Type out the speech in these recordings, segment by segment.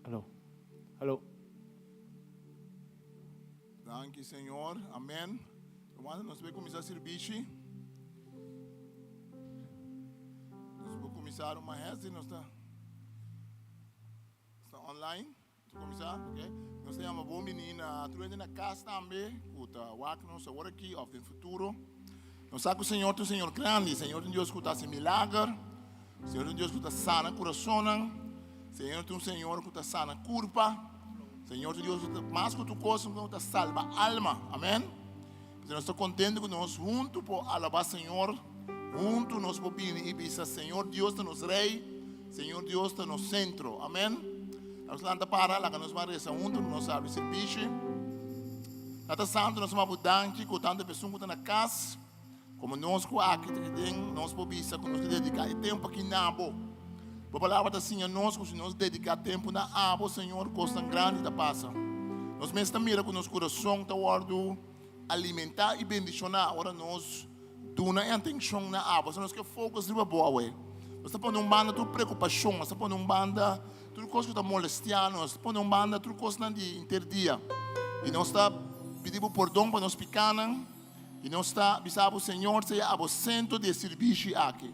Hallo. Hallo. Danki Señor. Amen. Rumannan, nos bay cuminsa sirbishi. Nos por cuminsa ruman Hesdy, nos ta ta online. Nos cuminsa, ok. Nos ta yama bon bini na tur hende na cas tambe cu ta wak nos awor aki of den futuro. Nos sa cu Señor ta un Señor grandi, Señor ta un Dios cu ta haci milager, Señor ta un Dios cu ta sana curasonnan, Señor ta un Señor cu ta sana curpa, Señor ta un Dios cu ta mas cu tur cos cu ta salba alma. Amen. P'esei nos ta contento cu nos hunto por alaba Señor, hunto nos por bini y bisa Señor Dios ta nos Rey, Señor Dios ta nos centro. Amen. Nos lanta para, laga nos ban reza hunto, nos abri servicio. Tata Santo, nos mama bo danki ku tantu esun ku ta na kas, komo nos ku aki ta den, nos por bisa ku nos ta dediká e tempu aki na bo. Bo palabra ta siña nos ku si nos dediká tempu na abo, Señor, kosnan grandi ta pasa. Nos mes ta mira ku nos kurason ta wòrdu alimentá i bendishoná ora nos duna e atenshon na abo. Nos ke focus riba bo awe. Nos ta pone un banda tur preokupashon, nos ta pone un banda Tur kos ku ta molestiá nos, pone un banda tur kosnan di henter dia. I nos ta pidi bo pordon pa nos pikánan, i nos ta bisa bo, Señor, sea abo sentro di e sirbishi aki.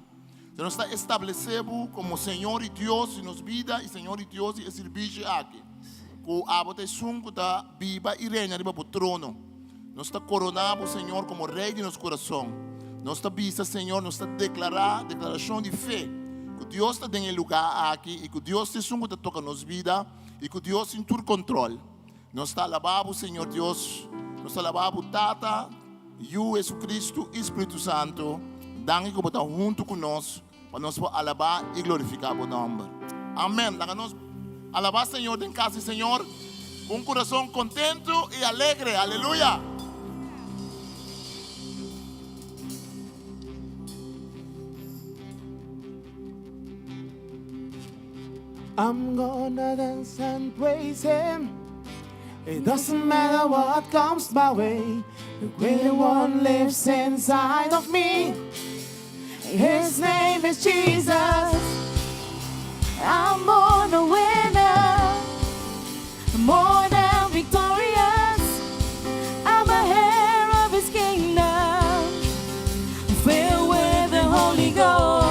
Te nos ta establesé bo komo Señor i Dios di nos bida i Señor i Dios di e sirbishi aki. Ku abo ta esun ku ta biba i reina riba bo trono. Nos ta koroná bo, Señor, komo Rei di nos kurason. Nos ta bisa, Señor, nos ta deklará deklarashon di fe ku Dios ta den e lugá aki i ku Dios ta esun ku ta toka nos bida i ku Dios tin tur kontrol. Nos ta alabá bo, Señor Dios. Nos ta alabá bo, Tata, Yu Jesucristo i Spiritu Santu. Danki ku bo ta huntu ku nos pa nos por alabá i glorifiká bo nòmber. Amèn. Laga nos alabá Señor den kas di Señor ku un kurason kontentu i alegre. Aleluya! I'm gonna dance and praise him. It doesn't matter what comes my way. The greater one lives inside of me. His name is Jesus. I'm born a winner, more than victorious. I'm a heir of his kingdom, filled with the Holy Ghost.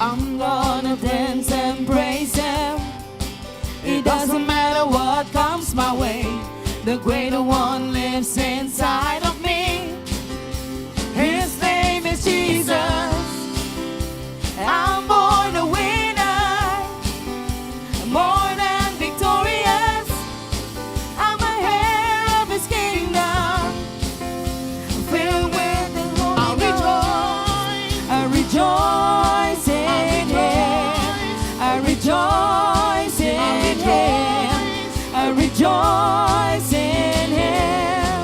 I'm gonna dance and praise him. It doesn't matter what comes my way. The greater one lives inside of me. His name is Jesus. I'm born a winner, more than victorious. I'm a heir of his kingdom, filled with the Holy Ghost. I rejoice in him. I rejoice in him. I rejoice in him.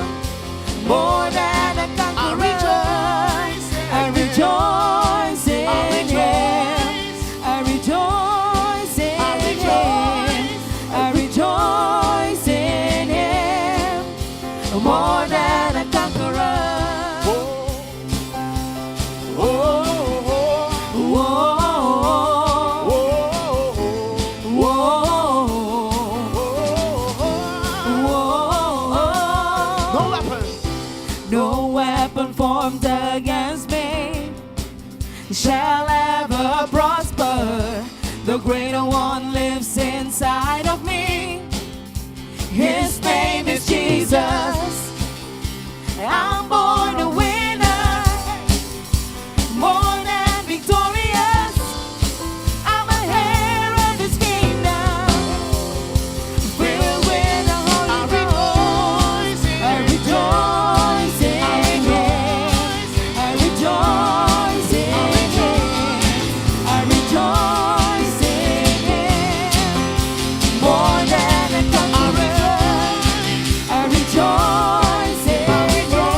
More than a conqueror. I rejoice in him. I rejoice in him. I rejoice in him. More than a conqueror. Oh, oh, oh, No weapon. No weapon formed against me shall ever prosper. The greater one lives inside of me. His name is Jesus. I'm born a winner, more than victorious. I'm a heir of His kingdom, filled with the Holy Ghost. I rejoice in Him. I rejoice in Him. I rejoice in Him. More than a conqueror. I rejoice in Him.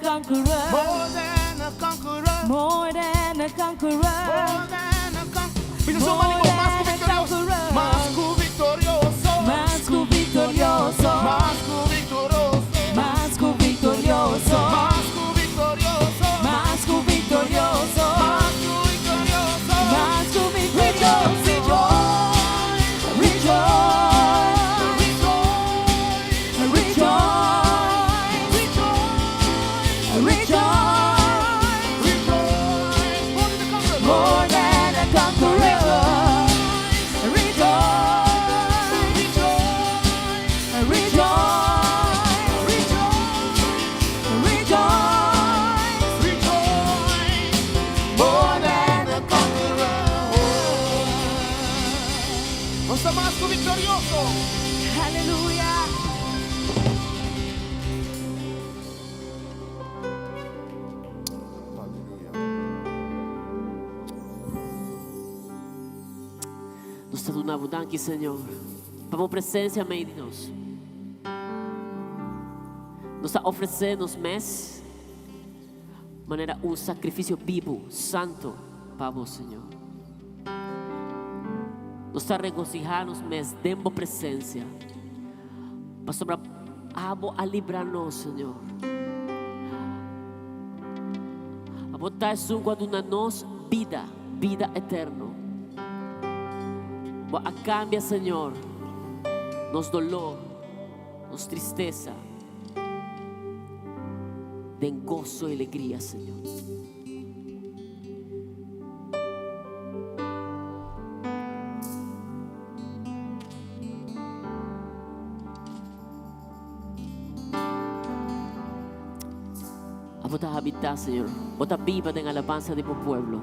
conqueror. More than a conqueror. More than a conqueror. More than a conqueror. Bisa su man mas ku viktorioso. Mas ku viktorioso. Mas ku viktorioso. Mas ku viktorioso. Mas ku viktorioso. Mas ku viktorioso. Mas ku viktorioso. Mas ku viktorioso. Mas ku viktorioso. Rejoice. Rejoice. Rejoice. Rejoice. Rejoice. Rejoice. More than a conqueror. More than a conqueror. Rejoice. Rejoice. Rejoice. Rejoice. Rejoice. Rejoice. More than a conqueror. Nos ta mas ku viktorioso. Aleluya. Aleluya. Nos ta duna danki, Señor, pa bo presensia meimei di nos. Nos ta ofresé nos mes manera un sakrifisio bibu, santu pa bo, Señor. Nos ta regosihá nos mes den bo presensia. Pasobra abo a libra nos, Señor. Abo ta esun ku a duna nos bida, bida eterno. Bo a kambia, Señor, nos doló, nos tristesa, den goso i alegria, Señor. Abo ta habitá, Señor. Bo ta biba den alabansa di bo pueblo.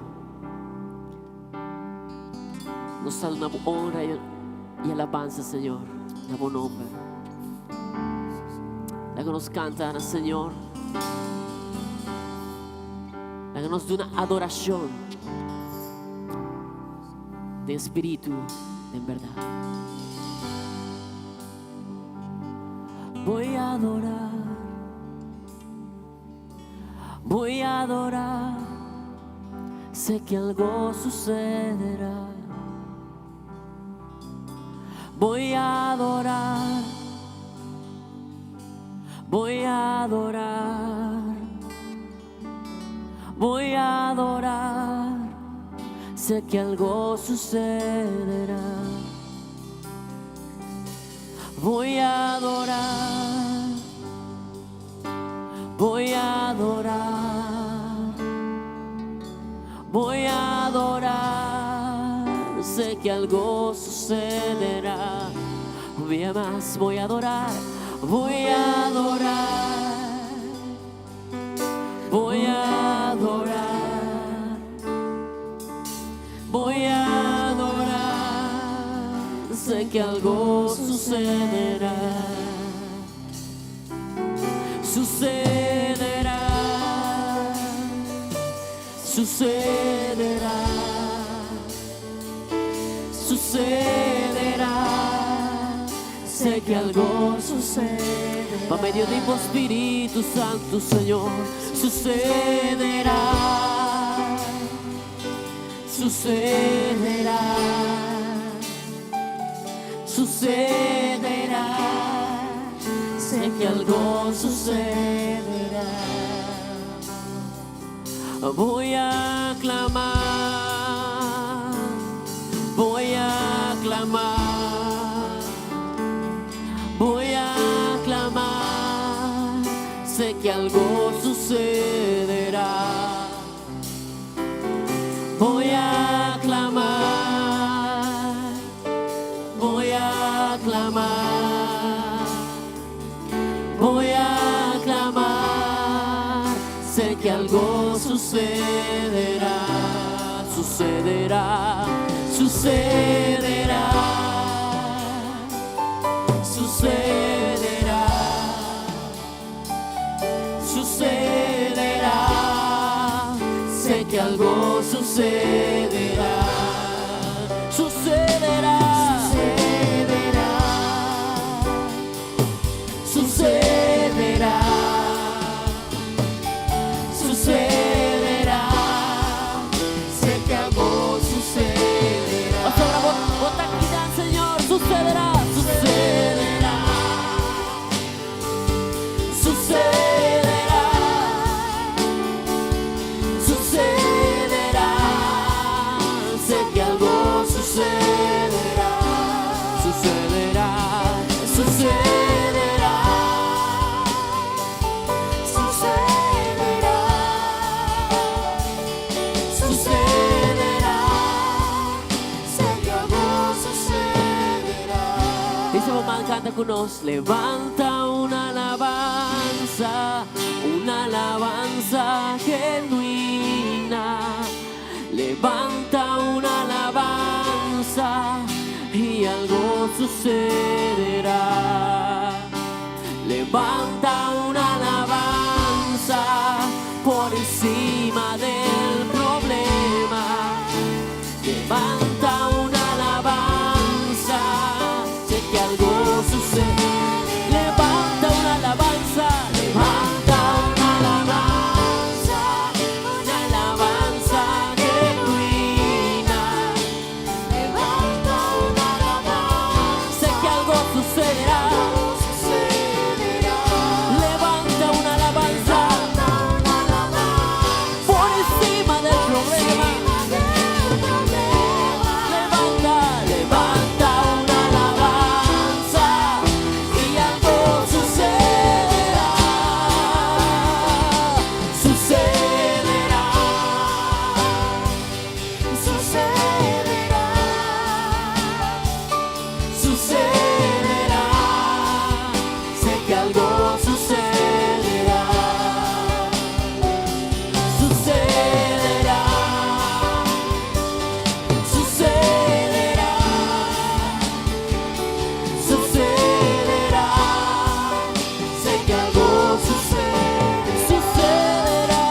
Nos ta duna honra i alabansa, Señor, na bo nòmber. Laga nos kanta na Señor. Laga nos duna adorashon den spiritu, den bèrdat. Voy a adorar, voy a adorar, sé que algo sucederá. Voy a adorar, voy a adorar, voy a adorar, sé que algo sucederá. Voy a adorar, voy a adorar, voy a adorar, sé que algo sucederá. Un día más voy a adorar, voy a adorar, voy a adorar, voy a adorar, sé que algo sucederá. Sucederá, sucederá, sucederá. Sé que algo sucederá. Pa medio di Spiritu Santu, Señor, sucederá, sucederá, sucederá. Sé que algo sucederá. Voy a clamar, voy a clamar, voy a clamar. Sé que algo sucederá. Voy a clamar, voy a clamar, voy a clamar. Sé que algo sucederá, sucederá, sucederá, sucederá, sucederá. Sé que algo sucederá, sucederá, sucederá, sucederá, kanta ku nos. Levanta un alabansa, un alabansa genuina. Levanta un alabansa i algo sucederá. Levanta un alabansa por encima del problema. Levanta una alabanza, sé que algo sucede. Levanta una alabanza, levanta una alabanza, una alabanza genuina. Levanta una alabanza. Sé que algo sucederá. Sucederá. Levanta una alabanza Levanta una alabanza. por encima del problema. Encima del problema. Levanta, levanta una alabanza y algo sucederá. Sucederá. Sucederá. Sucederá. Sé que algo sucederá. Sucederá. Sucederá. Sucederá. Sé que algo sucede. Sucederá.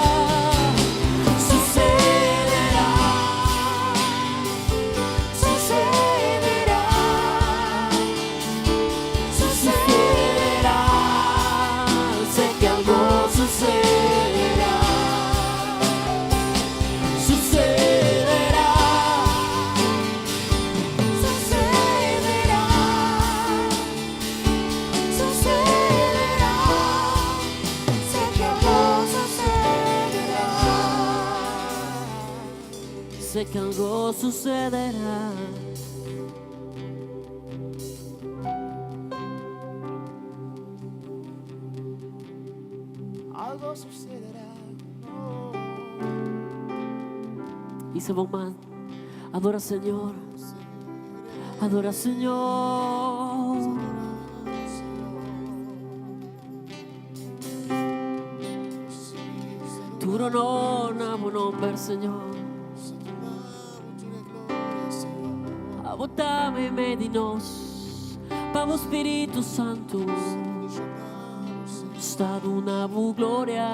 Sucederá. Sucederá. Sucederá. Sé que algo sucederá. Sucederá. Sucederá. Sucederá. Sé que algo sucederá. Sé que algo sucederá. Algo sucederá. Oh. Y se va Adora Señor. Adora Señor. Tur honor na bo nomber, Señor. Abo ta meimei di nos, pa bo Spiritu Santu ta duna bo gloria.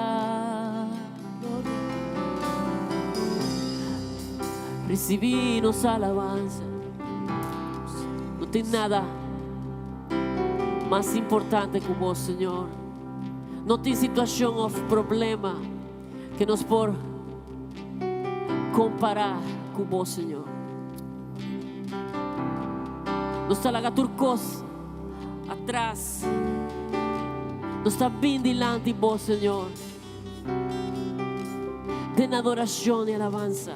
Risibí nos alabansa. No tin nada mas importante ku bo, Señor. No tin situashon òf problema ku nos por kompará ku bo, Señor. Nos ta laga tur kos atras. Nos ta bin dilanti bo, Señor. Den adorashon i alabansa.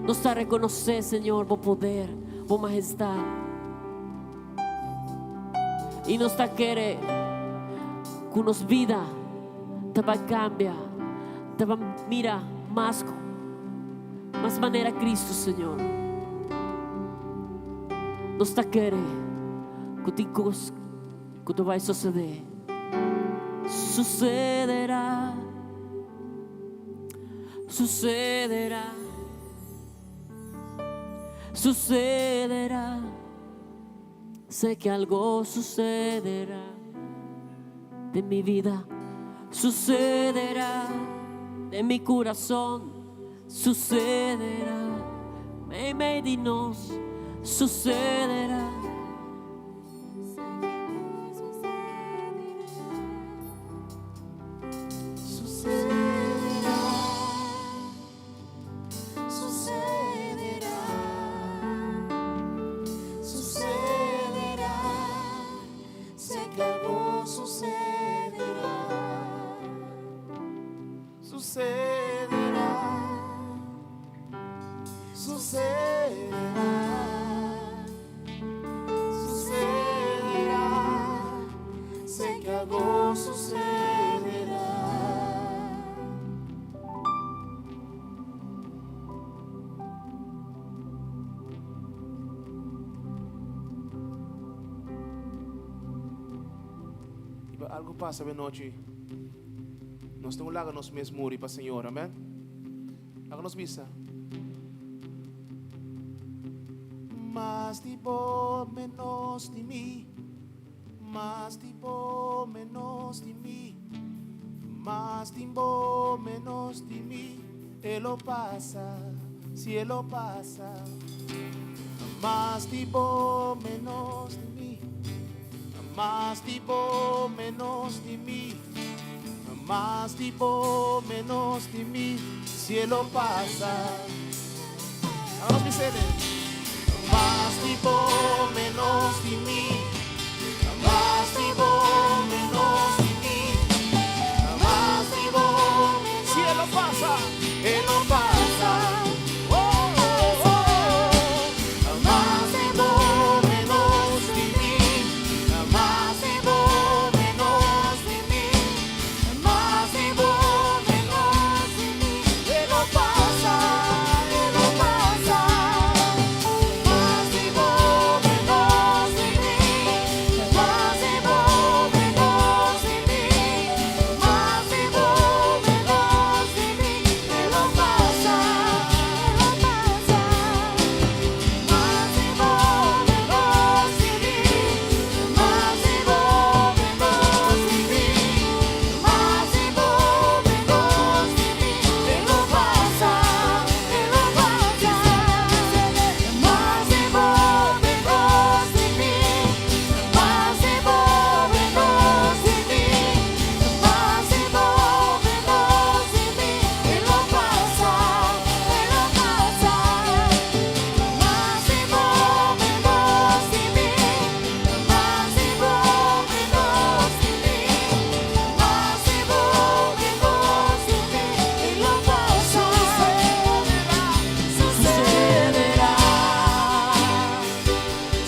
Nos ta rekonosé, Señor, bo poder, bo mahestat. I nos ta kere ku nos bida ta bai kambia, ta bai mira mas, mas manera Kristu, Señor. Nos ta kere ku tin kos ku ta bai susedé. Sucederá. Sucederá. Sucederá. Sé que algo sucederá de mi vida. Sucederá de mi corazón. Sucederá. Meimei di nos. Sucederá. Sucederá. Sucederá. Sucederá. Sé que algo sucederá. Sucederá. Sucederá. Sucederá. Sé que algo sucederá. Algu pasa benochi. Nos tin ku laga nos mes muri pa Señor, amèn? Laga nos bisa. Mas di bo, menos di mi. Mas di bo, menos di mi. Mas di bo, menos di mi. E lo pasa, si e lo pasa. Mas di bo, menos di mi. Mas di bo, menos di mi. Mas di bo, menos di mi. Si e lo pasa. Nos bis'é. Mas di bo, menos di mi. Mas di bo, menos di mi. Mas di bo, si e lo pasa, e lo pasa. Oh, oh, oh. Mas di bo, menos di mi. Mas di bo, menos di mi. Mas di bo, menos di mi. E lo pasa, e lo pasa. Mas di bo, menos di mi. Mas di bo, menos di mi. Mas di bo, menos di mi. E lo pasa, e lo pasa. Mas di bo, menos di mi. Mas di bo, menos di mi. Mas di bo, menos di mi. E lo pasa, e lo pasa. Mas di bo, menos di mi. Mas di bo, menos di mi. Mas di bo, menos di mi. E lo pasa, e lo pasa. Mas di bo, menos di mi. Mas di bo, menos di mi. Mas di bo, menos di mi. E lo pasa, sucederá,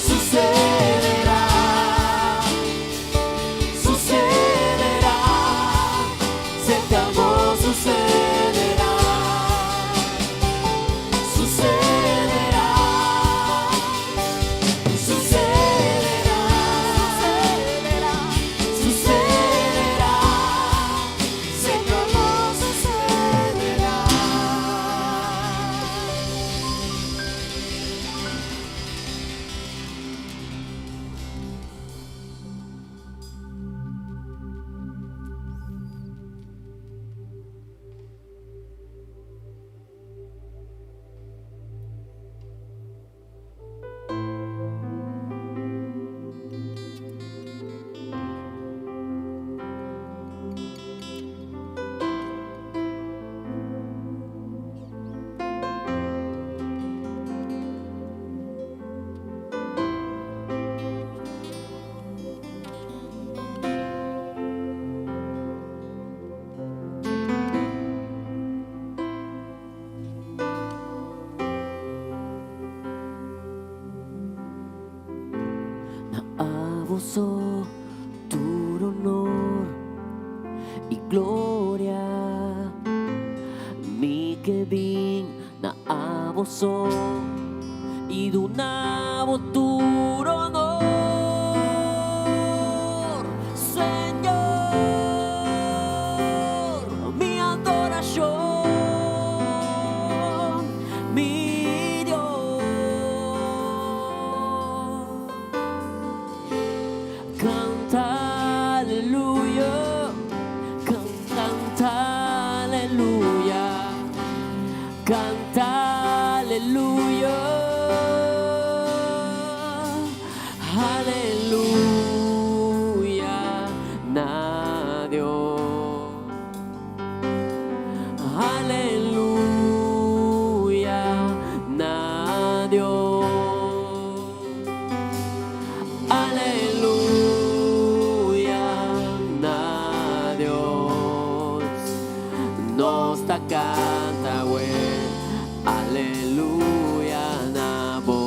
sucederá, sucederá, se acabó, sucederá, sucederá, sucederá, sucederá, se acabó, sucederá. Na abo so tur honor i gloria. Mi ke bin na abo so i duna bo tur honor. Señor, mi adorashon, mi Dios. Kanta aleluya, kanta aleluya, kanta aleluya, aleluya, na Dios. Aleluya, na Dios. Aleluya, na Dios. Nos ta kanta, aleluya na bo.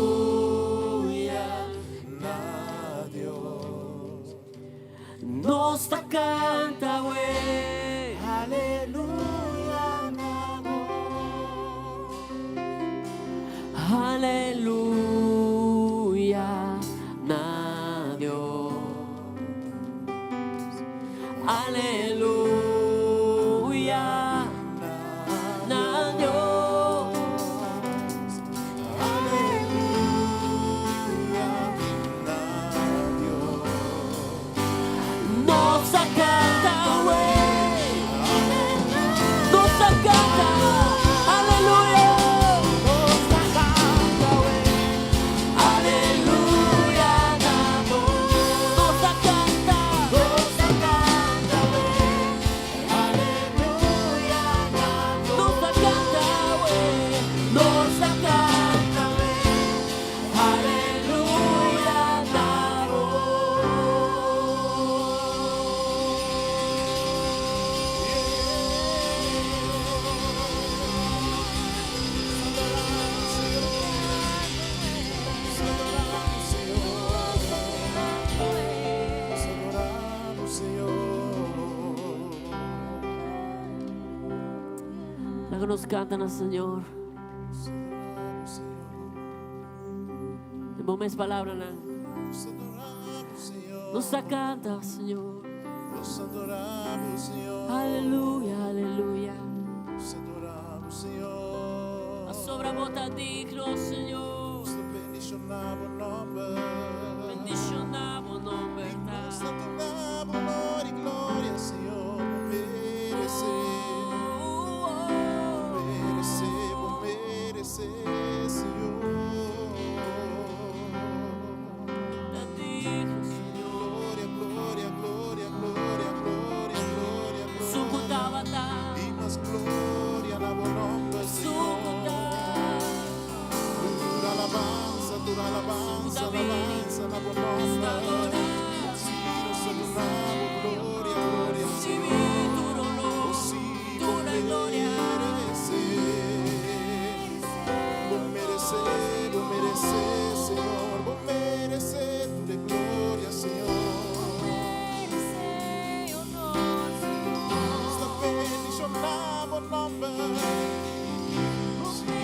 Aleluya na Dios. Nos ta kanta we. Aleluya na Dios. Aleluya na Dios. Aleluya na Dios. Aleluya na Dios. Nos ta kanta we. Nos ta kanta. Aleluya. Nos ta kanta we. Aleluya na Dios. Nos ta kanta. Nos ta kanta we. Aleluya na Dios. Nos ta kanta we. Nos ta kanta we. Aleluya na Dios. Nos adoramos, Señor. Nos adoramos, Señor. Laga nos kanta na Señor. Nos adoramos, Señor. Den bo mes palabranan. Nos adoramos, Señor. Nos kanta, Señor. Nos adoramos, Señor. Aleluya, aleluya. Nos adoramos, Señor. Pasobra bo ta digno, Señor. Nos bendishoná bo nòmber. Bendishoná bo nòmber. Nos adoramos, honor i gloria, Señor. Meresé, meresé, meresé, Señor. Ta digno, Señor. Gloria, gloria, gloria, gloria, gloria, gloria, gloria. Sukutabata. I mas gloria na bo nòmber, Señor. Sukuta. Tur alabansa, tur alabansa, alabansa na bo nòmber. Sí, nos adoramos, gloria, gloria, Risibí Señor. tur honor, Oh, sí, tur gloria. meresé, bo meresé, bo meresé, Señor, bo meresé tur gloria, Señor. Nos ta bendishoná bo nòmber. Sí,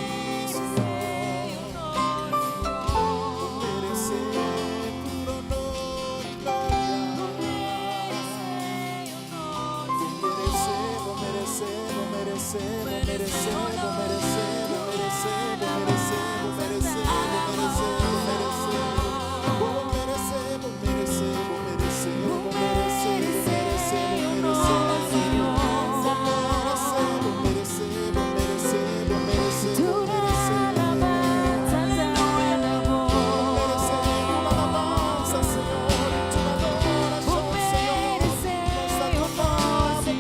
Señor. Bo meresé tur honor i gloria. Bo meresé, bo meresé, bo meresé, bo meresé, bo meresé, bo meresé, bo meresé, bo meresé, bo meresé, bo meresé. Bo meresé, bo meresé, bo meresé, bo meresé, bo meresé, bo meresé. Bo meresé, bo meresé, bo meresé, bo meresé, bo meresé. Meresé tur alabansa, Señor, tur adorashon, Señor. Nos adoramos, gloria, meresé,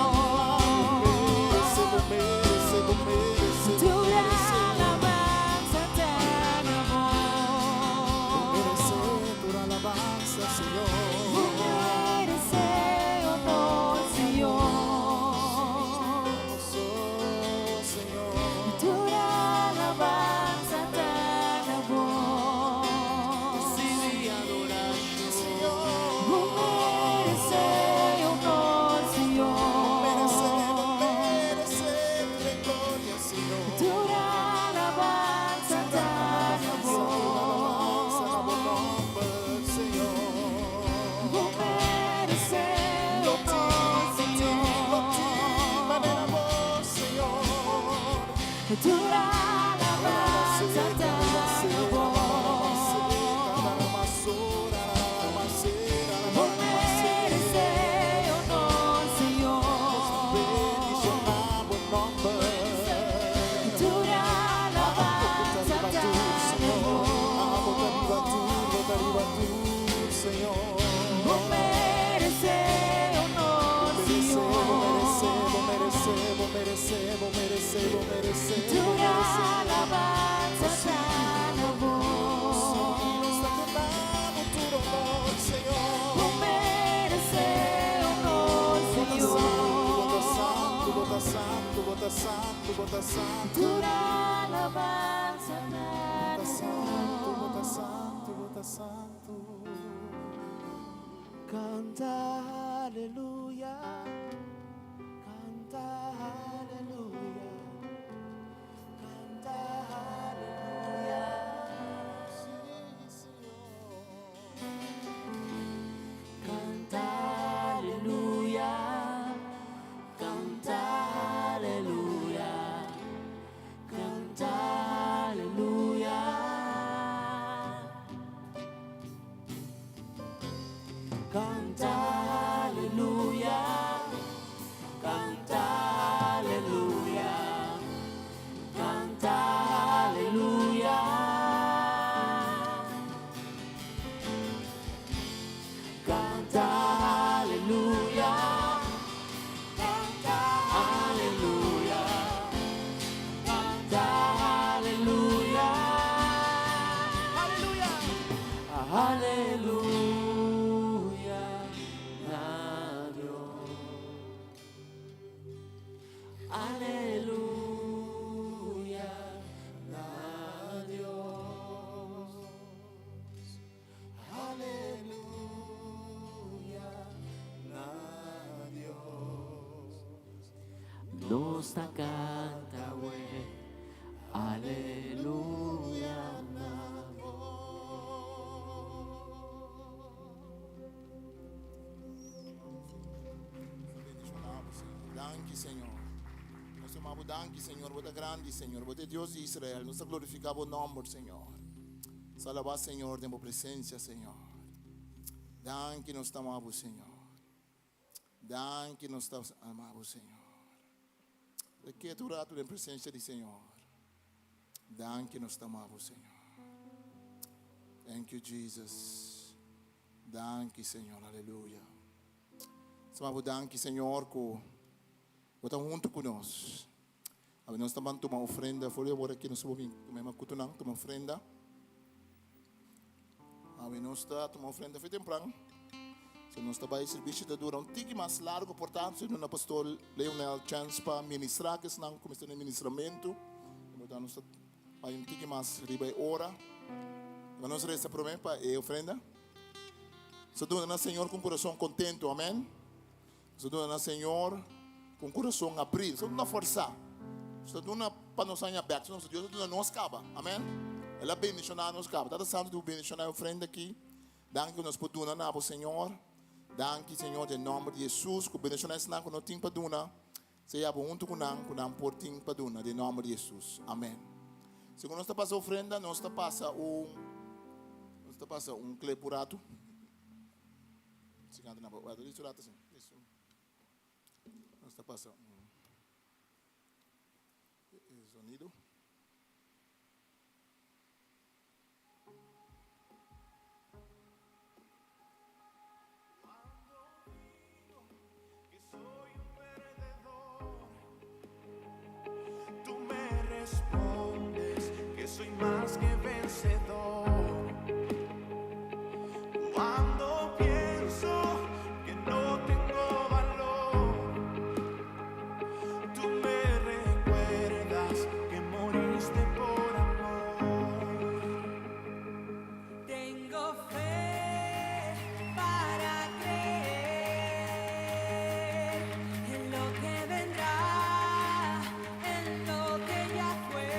bo meresé, bo meresé, bo meresé. Bo meresé tur alabansa, Señor. Oh, Señor. Tur alabansa ta na bo. Risibí adorashon. Señor. Bo meresé honor, Señor. Meresé, meresé tur gloria, Señor. Tur alabansa ta na bo. Alabansa na bo nòmber, Señor. Bo meresé honor, Señor. Manera bo, Señor. Tur alabansa ta na bo. Bo meresé honor, Señor. Bendishoná bo nòmber. Tur alabansa ta na bo. Señor. Bo meresé honor, Meresé, Señor. meresé, meresé, meresé, meresé, Tur meresé. alabansa ta na bo. Nos adoramos tur honor, Señor. Bo meresé honor, Santo, Señor. santo, santo, santo. santu, bo ta santu. Tur alabansa Bo na ta santu, bo ta Dios. santu, bo ta santu. Kanta aleluya, kanta aleluya, kanta aleluya. Sí, Señor. Kanta aleluya, kanta aleluya, kanta aleluya. Kanta aleluya, kanta aleluya, kanta aleluya. Kanta aleluya, kanta aleluya, kanta aleluya. Aleluya. Aleluya, na Dios. Aleluya, na Dios. Aleluya, na Dios. Nos ta kanta we, aleluya na Dios. Bendishoná, Señor. Danki, Señor. Nos ta yama Bo danki, Señor. Bo ta grandi, Señor. Bo ta Dios di Israel. Nos ta glorifiká Bo nòmber, Señor. Alabá, Señor, den Bo presensia, Señor. Danki, nos ta yama, Señor. Danki, nos ta yama, Señor. Keda un ratu den presensia di Señor. Danki, nos ta yama, Señor. Thank you, Jesus. Danki, Señor. Aleluya. Yama danki, Señor, ku Bo ta huntu ku nos. Awe nos tambe tuma ofrenda. For awor aki nos ta tuma kutunan, tuma ofrenda. Awe nos ta tuma ofrenda for di tempran. So nos tambe servisio ta dura un tiki mas largu, por tantu, duna pastor Leonel chance pa ministrá, ku nan kuminsá e ministramentu. Por tantu, nos bai un tiki mas riba e ora. Ma nos resa promé pa e ofrenda. So duna na Señor ku kurason kontentu, amèn. So duna na Señor ku kurason habrí. So no forsa. So duna pa nos haña bèk. So Dios duna nos kaba, amèn. El a bendishoná nos kaba. Tata Santu, bendishoná e ofrenda aki. Danki ku nos por duna na Señor. Danki, Señor, den nòmber di Hesus. Ku bendishoná esnan ku no tin pa duna. Sea huntu ku nan, ku nan por tin pa duna, den nòmber di Hesus. Amèn. Segun nos ta pasa ofrenda, nos ta pasa un clip un ratu. Sigando na boca. Listo ratu asina. Listo. Nos ta pasa un sonido. Que soy un perdedor, tú me respondes que soy más que vencedor. Cuando pienso que no tengo valor, tú me recuerdas que moriste por amor. Tengo fe para creer en lo que vendrá, en lo que ya fue.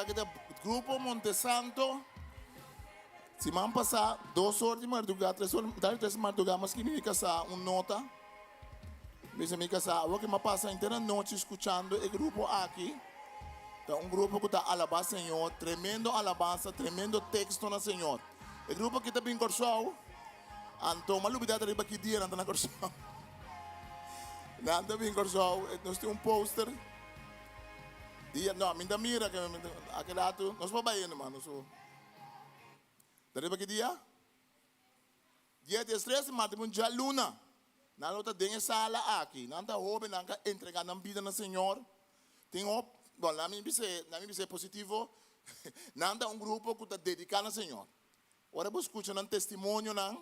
Esaki ta Grupo Monte Santo. Siman pasá, dos or di mardugá, tres or, mitad di tres di mardugá, mi a skibi mi kasá un nota. Mi bisa mi kasá, awor ke mi a pasa henter anochi skuchando e grupo aki. Ta un grupo ku ta alabá Señor, tremendo alabansa, tremendo teksto na Señor. E grupo aki ta bin Kòrsou, anto mi a lubidá ta riba ki dia nan ta na Kòrsou. Nan ta bin Kòrsou, nos tin un poster. Dia, no, mi ta mira ke aki ratu, nos por bai hende, nos por. Ta riba ki dia? Dia diestres di mart, un djaluna. Nan lo ta den e sala aki. Nan ta hóbennan ku a entregá nan bida na Señor. Tin hop, bon, laat mi bis'é, laat mi bis'é positivo, nan ta un grupo ku ta dediká na Señor. Ora bo skucha nan testimonionan,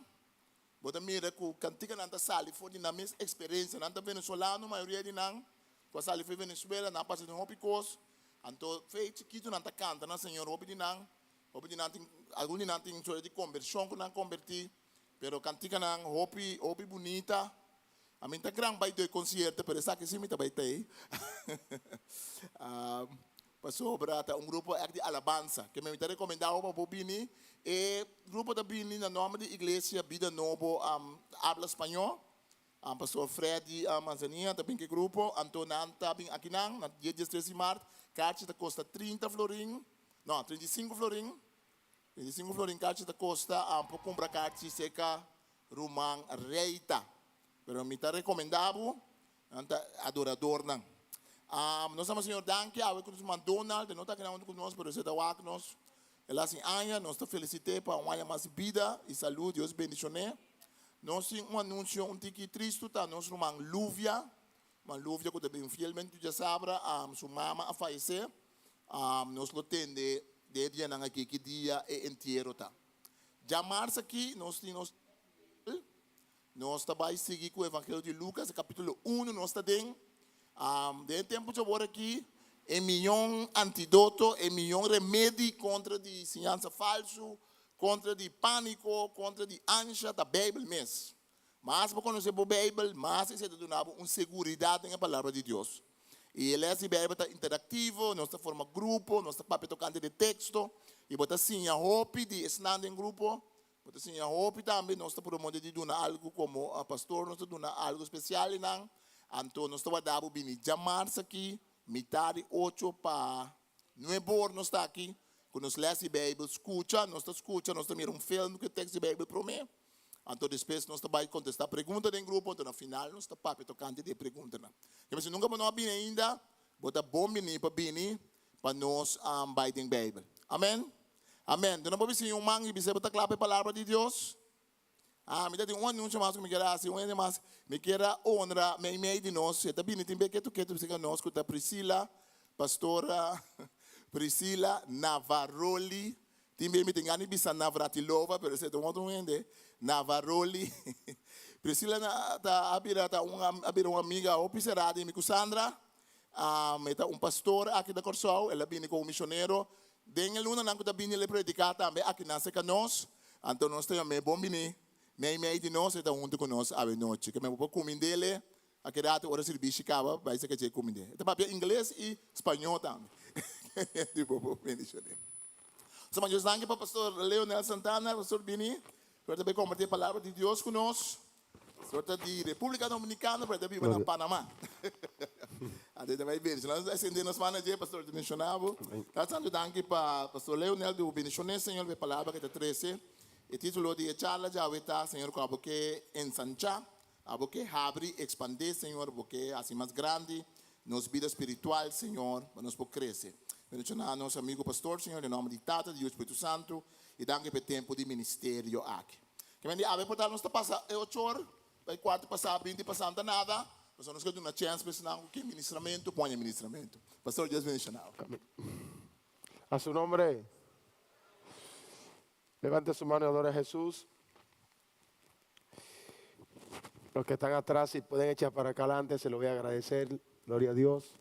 Bo ta mira ku kantikanan ta sali for di nan mes eksperensia. Nan ta venezolano, mayoria di nan ku a sali for di Venezuela, nan a pasa den hopi kos. Anto fe chikitu nan ta kanta na Señor, hopi di nan, hopi di nan tin, algun di nan tin historia di kombershon ku nan kombertí, pero kantikanan hopi, hopi bunita. Ami ta gran bai doi konsierto, pero esaki sí mi ta bai tei. Pasobra ta un grupo èk di alabansa. Ke mi ta rekomendá bo pa bo bini. E grupo ta bini na nòmber di Iglesia Bida Nobo Abla Spañó. Pastor Freddy Manzanilla ta bin ku e grupo. Anto nan ta bin akinan na dia diestres di mart. Karchi ta kosta trinta florin, no, 35 florin. 35 florin karchi ta kosta. Por kumpra karchi serka Ruman Reita. Pero mi ta rekomendá bo, nan ta adoradornan. Nos ama Señor danki awe ku nos ruman Donald, e no ta akinan huntu ku nos, pero esei ta wak nos. El a hasi aña, nos ta felisit'é pa un aña mas di bida i salú, Dios bendishon'é. Nos tin un anunsio un tiki tristu, ta nos ruman Luvia, ruman Luvia ku ta bin fielmente djasabra, su mama a fayesé. Nos lo tende den e dianan aki ki dia e entiero ta. Djamars aki nos tin nos Nos ta bai sigui ku Evangelio di Lucas, kapítulo uno nos ta den. Den e tempu djawor aki, e miyon antidoto, e miyon remedi kontra di siñansa falsu, kontra di pániko, kontra di ansha, ta Beibel mes. Mas bo konosé bo Beibel, mas esei ta duna bo un seguridat den e Palabra di Dios. I e lès di Beibel ta interaktivo, nos ta forma grupo, nos ta papia tokante di teksto, i bo ta siña hopi di esnan den grupo, Bo ta siña hopi tambe, nos ta promete di duna algu komo pastor, nos ta duna algu spesial di nan. Anto nos ta warda bo bini djamars aki, mitá di ocho pa nuebor nos ta aki ku nos lès di Beibel. Skucha, nos ta skucha, nos ta mira un film ku e tèks di Beibel promé. Anto despues nos ta bai kontestá pregunta den grupo, anto na final nos ta papia tokante di e preguntanan. Kende si nunka bo no a bini ainda, bo ta bon bini pa bini pa nos bai den Beibel. Amen. Amen. Duna bo bisiña un man i bis'é bo ta kla pa e palabra di Dios? Ah, mi ta tin un anunsio mas ku mi kier a hasi, un hende mas. Mi kier a honra meimei di nos, e ta bini tin be ketu ketu serka nos ku ta Priscila, pastora Priscila Navaroli. Tin be mi tin gana di bisa Navratilova, pero esei ta un otro hende. Navaroli. Priscila na ta a bira ta un a bira un amiga hopi será di mi ku Sandra. E ta un pastor aki na Kòrsou, el a bini komo misionero. Den e lunanan ku ta bini el a prediká tambe akinan serka nos. Anto nos ta yam'é bon bini mei mei di nos, e ta huntu ku nos awenochi. Ke men bo por kumind'é a keda ati ora sirbishi kaba bai serka dje kumind'é. E ta papia ingles i spañó tambe. Di bo por bendishon'é. So Dios danki pa pastor Leonel Santana, pastor bini, ku ta bai kompartí e palabra di Dios ku nos. Señor ta di República Dominicana, pero e ta biba na Panamá. Anto ta bai bendiciona. Nos ta extende nos mano dje, pastor ta menciona bo. Tata Santo, danki pa pastor Leonel di bo bendicione, Señor, pa e palabra cu e ta trece. E titulo di e charla djawe ta, Señor, cu abo ke ensancha, abo ke habri, expande, Señor, bo ke haci mas grandi nos bida spiritual, Señor, pa nos por crece. Bendiciona nos amigo pastor, Señor, den nomber di Tata, di Yu, Spiritu Santo, y danki pa e tempo di ministerio aki. Ke men di awe por tal nos ta pasa e ocho or, bai kuarto pasá, binti pasá, no ta nada, pasobra nos ke duna chèns pa esnan ku ke ministramentu pon e ministramentu. Pastor Dios bendishoná bo. A su nombre. Levante su mano y adore a Jesús. Los que están atrás, si pueden echar para acá adelante, se lo voy a agradecer. Gloria a Dios.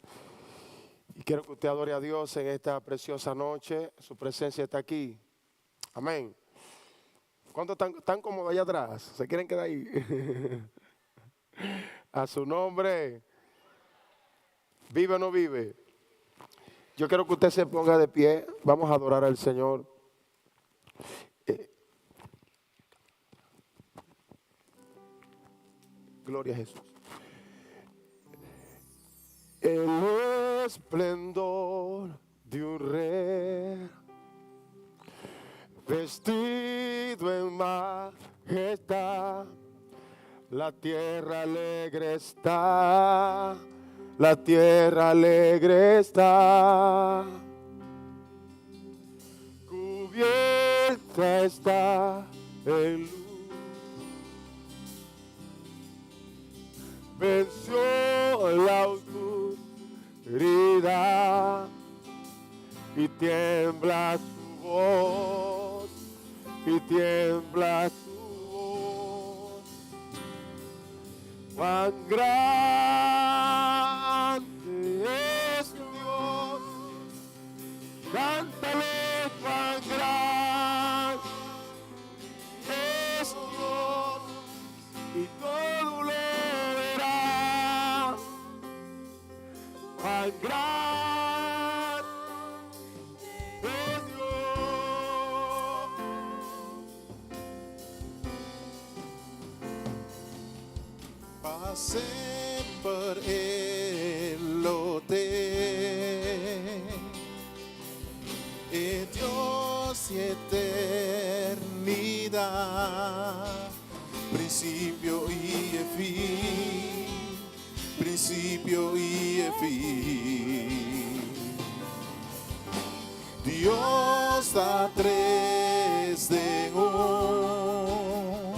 Y quiero que usted adore a Dios en esta preciosa noche. Su presencia está aquí. Amén. ¿Cuántos están, están cómodos allá atrás? ¿Se quieren quedar ahí? A su nombre. ¿Vive o no vive? Yo quiero que usted se ponga de pie. Vamos a adorar al Señor. Eh, gloria a Jesús. El esplendor de un rey vestido en majestad. La tierra alegre está, la tierra alegre está. Cubierta está en luz. Venció la oscuridad y tiembla su voz, y tiembla su voz. Cuán grande es Dios, cántale cuán grande es Dios, y todo lo verá. Cuán grande es Dios. Pa semper E lo t'ei. E Dios di eternidat, prinsipio i fin, prinsipio i fin. Dios ta tres den un.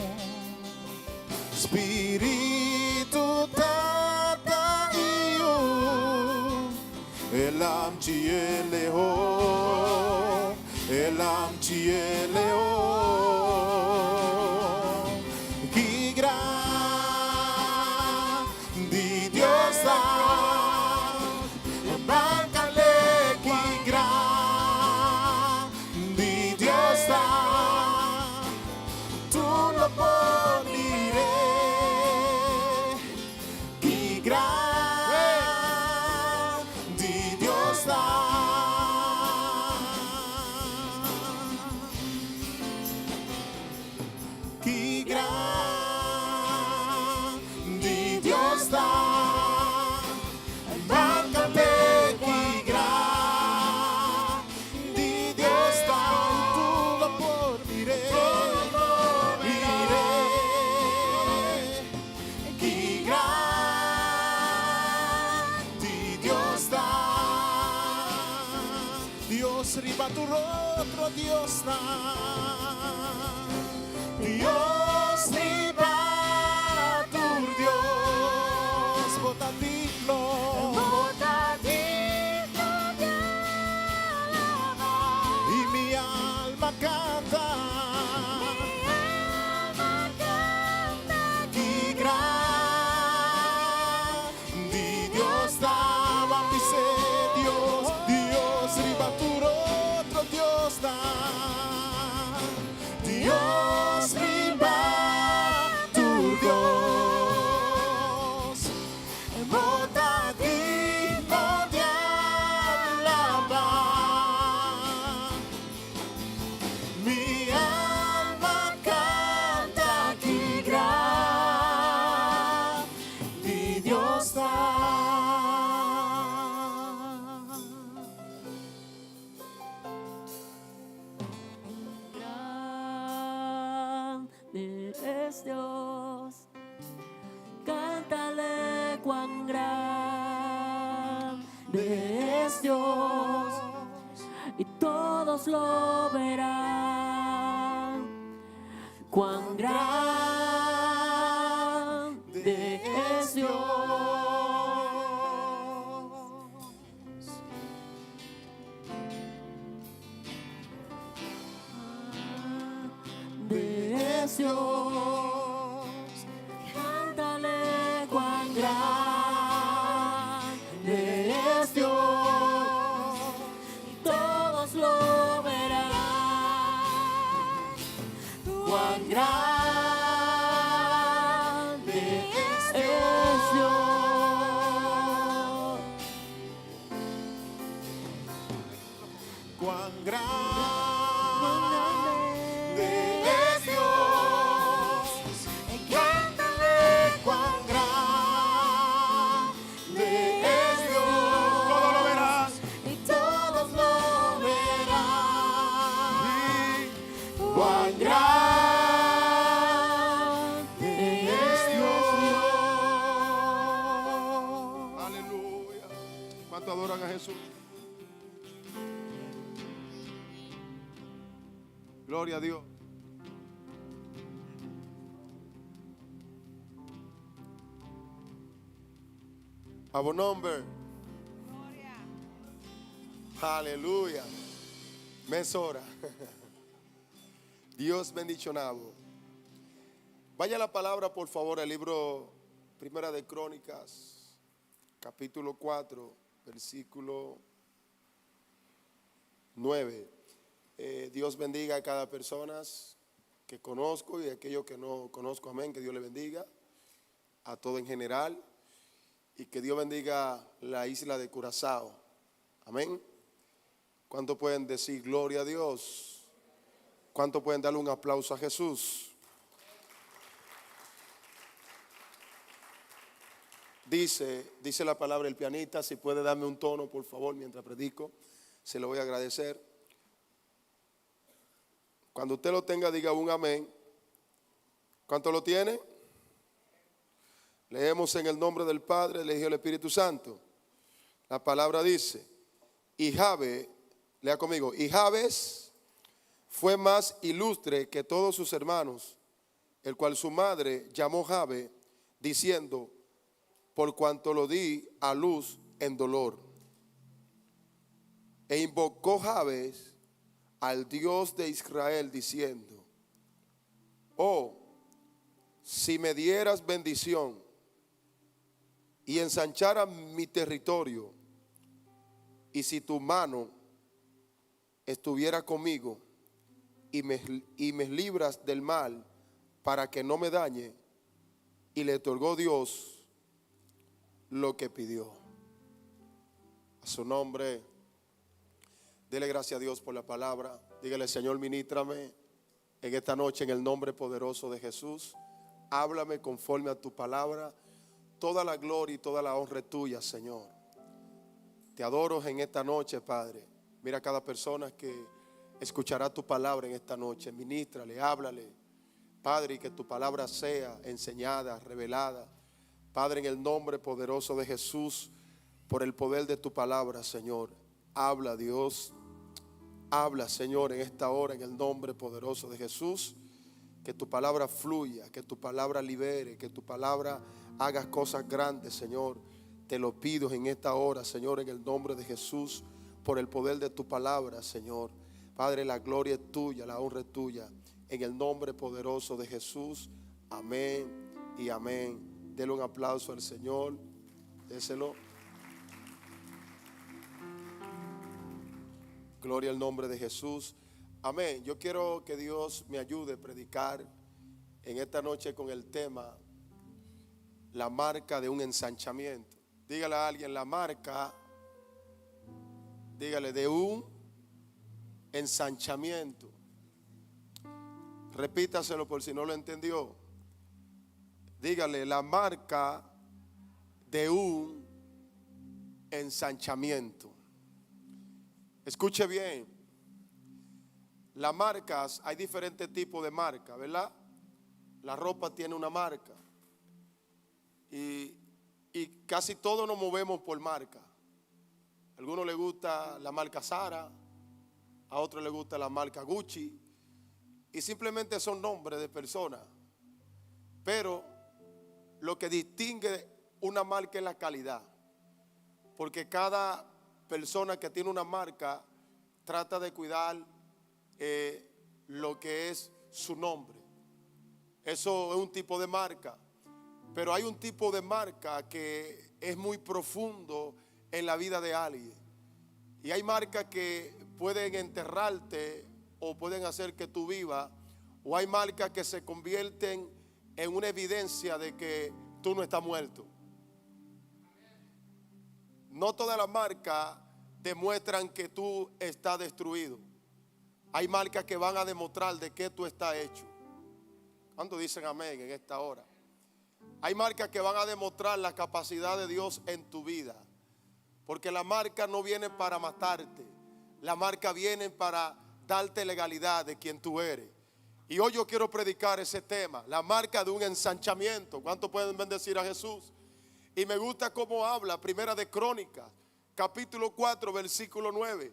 Spiritu, Tata i Yu, E Lamchi e Leon, E Lamchi e Leon. Ki grandi Dios ta, Bácale, ki grandi Dios ta, Tur lo por mir'é. Ki grandi Dios ta. Ki grandi Dios ta. Bácale, ki grandi Dios ta. Tur lo por mir'é, mir'é. Ki grandi Dios ta. Dios riba tur otro Dios ta. Dios riba tur Dios, bo ta digno. Bo ta digno di alabá. I mi alma kanta. Mi alma kanta. Ki grandi Dios ta, bisa Dios, Dios riba tur otro Dios ta. Dios riba tur Dios. Bo ta digno di alabá. Mi alma kanta ki grandi Dios ta. Grande es Dios, cántale cuán grande es Dios, y todos lo verán. Cuán grande es Dios. Grande es Dios, cántale cuán grande es Dios, y todos lo verán. Cuán grande es Dios. grande es Dios. Cántale cuán grande es Dios. Todos lo verán. Y todos lo verán. Cuán grande es Dios. Aleluya. ¿Cuánto adoran a Jesús? Gloria a Dios. Our number. Aleluya. Mesora. Dios bendicionado. Vaya la palabra, por favor, al libro Primera de Crónicas, capítulo 4, versículo 9. Dios bendiga a cada persona que conozco y a aquellos que no conozco. Amén. Que Dios le bendiga a todo en general. Y que Dios bendiga la isla de Curazao. Amén. ¿Cuánto pueden decir gloria a Dios? ¿Cuánto pueden darle un aplauso a Jesús? Dice la palabra el pianista, si puede darme un tono, por favor, mientras predico, se lo voy a agradecer. Cuando usted lo tenga, diga un amén. ¿Cuánto lo tiene? Leemos en el nombre del Padre, del Hijo y del Espíritu Santo. La palabra dice, y Jabes, lea conmigo, y Jabes fue más ilustre que todos sus hermanos, el cual su madre llamó Jabes, diciendo, por cuanto lo di a luz en dolor. E invocó Jabes al Dios de Israel, diciendo, oh, si me dieras bendición y ensanchara mi territorio, y si tu mano estuviera conmigo y me libras del mal para que no me dañe. Y le otorgó Dios lo que pidió. A su nombre, dele gracias a Dios por la palabra. Dígale, Señor, ministrame en esta noche en el nombre poderoso de Jesús. Háblame conforme a tu palabra. Toda la gloria y toda la honra es tuya, Señor. Te adoro en esta noche, Padre. Mira a cada persona que escuchará tu palabra en esta noche. Ministrale, háblale, Padre, y que tu palabra sea enseñada, revelada. Padre, en el nombre poderoso de Jesús, por el poder de tu palabra, Señor. Habla, Dios. Habla, Señor, en esta hora, en el nombre poderoso de Jesús. Que tu palabra fluya, que tu palabra libere, que tu palabra haga cosas grandes, Señor. Te lo pido en esta hora, Señor, en el nombre de Jesús, por el poder de tu palabra, Señor. Padre, la gloria es tuya, la honra es tuya. En el nombre poderoso de Jesús, amén y amén. Dele un aplauso al Señor. Déselo. Gloria al nombre de Jesús. Amén. Yo quiero que Dios me ayude a predicar en esta noche con el tema la marca de un ensanchamiento. Dígale a alguien la marca, dígale, de un ensanchamiento. Repítaselo por si no lo entendió. Dígale, la marca de un ensanchamiento. Escuche bien. Las marcas, hay diferentes tipos de marcas, ¿verdad? La ropa tiene una marca. Y casi todos nos movemos por marca. A algunos les gusta la marca Zara, a otros les gusta la marca Gucci. Y simplemente son nombres de personas. Pero lo que distingue una marca es la calidad. Porque cada persona que tiene una marca trata de cuidar lo que es su nombre. Eso es un tipo de marca. Pero hay un tipo de marca que es muy profundo en la vida de alguien. Y hay marcas que pueden enterrarte o pueden hacer que tú vivas. O hay marcas que se convierten en una evidencia de que tú no estás muerto. No todas las marcas demuestran que tú estás destruido. Hay marcas que van a demostrar de qué tú estás hecho. ¿Cuántos dicen amén en esta hora? Hay marcas que van a demostrar la capacidad de Dios en tu vida. Porque la marca no viene para matarte. La marca viene para darte legalidad de quien tú eres. Y hoy yo quiero predicar ese tema, la marca de un ensanchamiento. ¿Cuántos pueden bendecir a Jesús? Y me gusta cómo habla Primera de Crónicas, capítulo 4, versículo 9.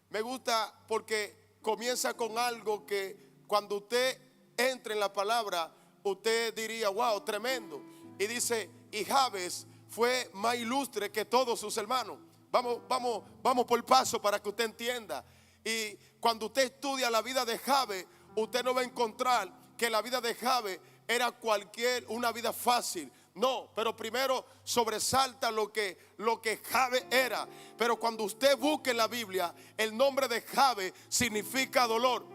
Me gusta porque comienza con algo que cuando usted entra en la palabra, usted diría, wow, tremendo. Y dice, y Jabes fue más ilustre que todos sus hermanos. Vamos, vamos, vamos por paso para que usted entienda. Y cuando usted estudia la vida de Jabes, usted no va a encontrar que la vida de Jabes era cualquier, una vida fácil. No, pero primero sobresalta lo que Jabes era. Pero cuando usted busque en la Biblia, el nombre de Jabes significa dolor.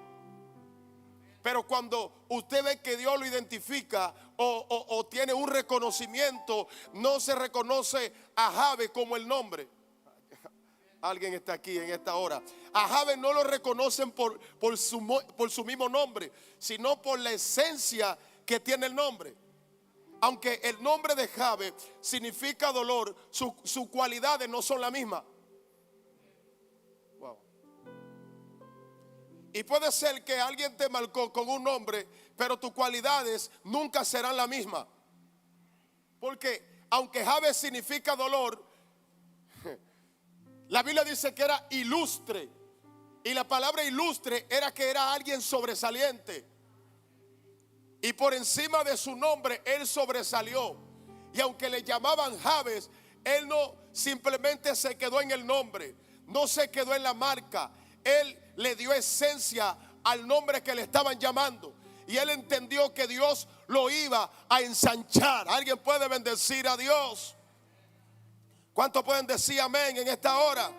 Pero cuando usted ve que Dios lo identifica o tiene un reconocimiento, no se reconoce a Jabes como el nombre. Alguien está aquí en esta hora. A Jabes no lo reconocen por su mismo nombre, sino por la esencia que tiene el nombre. Aunque el nombre de Jabes significa dolor, sus cualidades no son la misma. Wow. Y puede ser que alguien te marcó con un nombre, pero tus cualidades nunca serán la misma. Porque aunque Jabes significa dolor, la Biblia dice que era ilustre. Y la palabra ilustre era que era alguien sobresaliente. Y por encima de su nombre, él sobresalió. Y aunque le llamaban Jabes, él no simplemente se quedó en el nombre, no se quedó en la marca. Él le dio esencia al nombre que le estaban llamando. Y él entendió que Dios lo iba a ensanchar. Alguien puede bendecir a Dios. ¿Cuántos pueden decir amén en esta hora?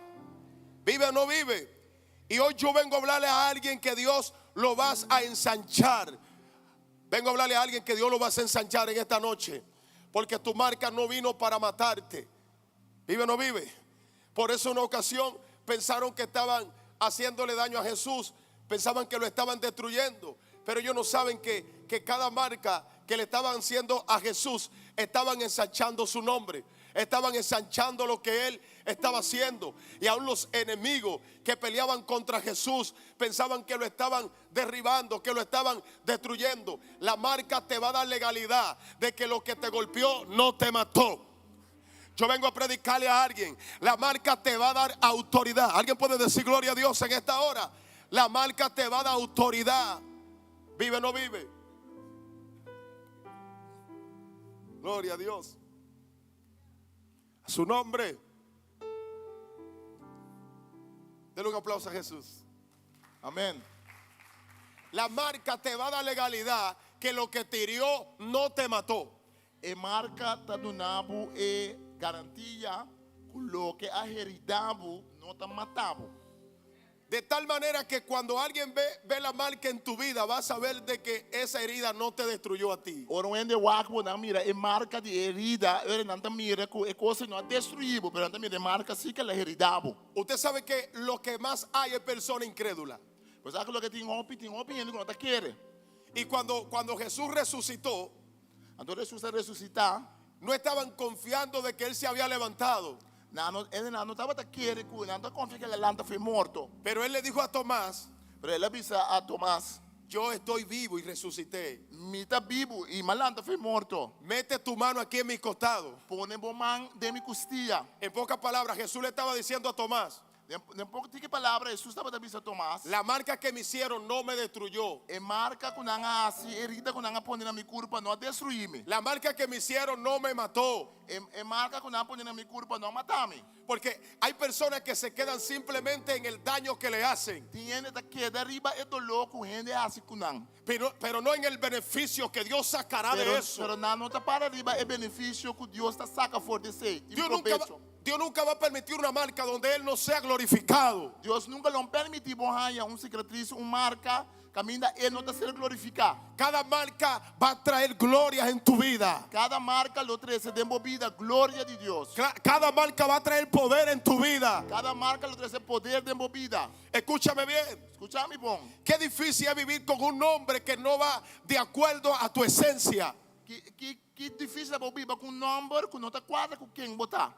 ¿Vive o no vive? Y hoy yo vengo a hablarle a alguien que Dios lo va a ensanchar. Vengo a hablarle a alguien que Dios lo va a ensanchar en esta noche. Porque tu marca no vino para matarte. ¿Vive o no vive? Por eso en una ocasión pensaron que estaban haciéndole daño a Jesús. Pensaban que lo estaban destruyendo. Pero ellos no saben que cada marca que le estaban haciendo a Jesús, estaban ensanchando su nombre. Estaban ensanchando lo que él estaba haciendo. Y aún los enemigos que peleaban contra Jesús pensaban que lo estaban derribando, que lo estaban destruyendo. La marca te va a dar legalidad de que lo que te golpeó no te mató. Yo vengo a predicarle a alguien. La marca te va a dar autoridad. ¿Alguien puede decir gloria a Dios en esta hora? La marca te va a dar autoridad. ¿Vive o no vive? Gloria a Dios. A su nombre. Denle un aplauso a Jesús. Amén. La marca te va a dar legalidad que lo que te hirió no te mató. E marka ta duna bo e garantia ku loke a heridá bo no ta mata bo. De tal manera que cuando alguien ve la marca en tu vida, vas a ver de que esa herida no te destruyó a ti. Ora un hende wak bo nan mira e marka di herida, ora nan ta mira ku e kos no a destruí bo, pero nan ta mira e marka sí ku el a heridá bo. Usted sabe que lo que más hay es persona incrédula. Bo sa ku loke tin hopi hende ku no ta kere. Y cuando Jesús resucitó, Anto Hesus a resusitá, no estaban confiando de que Él se había levantado. Nan no, e nan no tabata kere ku, nan no ta konfia ku el a lanta for di morto. Pero Él le dijo a Tomás, Pero el a bisa a Tomás, yo estoy vivo y resucité. Mi ta bibu i m'a lanta for di morto. Mete tu mano aquí en mi costado. Pone bo man den mi kustia. En pocas palabras, Jesús le estaba diciendo a Tomás, Den poko tiki palabra, Hesus tabata bisa Tomás. la marca que me hicieron no me destruyó. E marka ku nan a hasi, herida ku nan a pone na mi kurpa no a destruí mi. La marca que me hicieron no me mató. E marka ku nan a pone na mi kurpa no a mata mi. Porque hay personas que se quedan simplemente en el daño que le hacen, Tin hende ta keda riba e doló ku hende a hasi ku nan. pero no en el beneficio que Dios sacará de Pero, eso. pero nan no ta para riba e benefisio ku Dios ta saka for di esei. Dios nunca va a permitir una marca donde Él no sea glorificado. Dios nunka lo no permití bo haña un sikatris, un marka, Kaminda e no ta ser glorifiká. Cada marca va a traer gloria en tu vida. Kada marka lo trese den bo bida gloria di Dios. Cada marca va a traer poder en tu vida. Kada marka lo trese poder den bo bida. Escúchame bien. Skucha mi bon. Qué difícil es vivir con un nombre que no va de acuerdo a tu esencia. Ki, ki, ki difísil ta biba ku un nòmber ku no ta kuadra ku ken bo ta.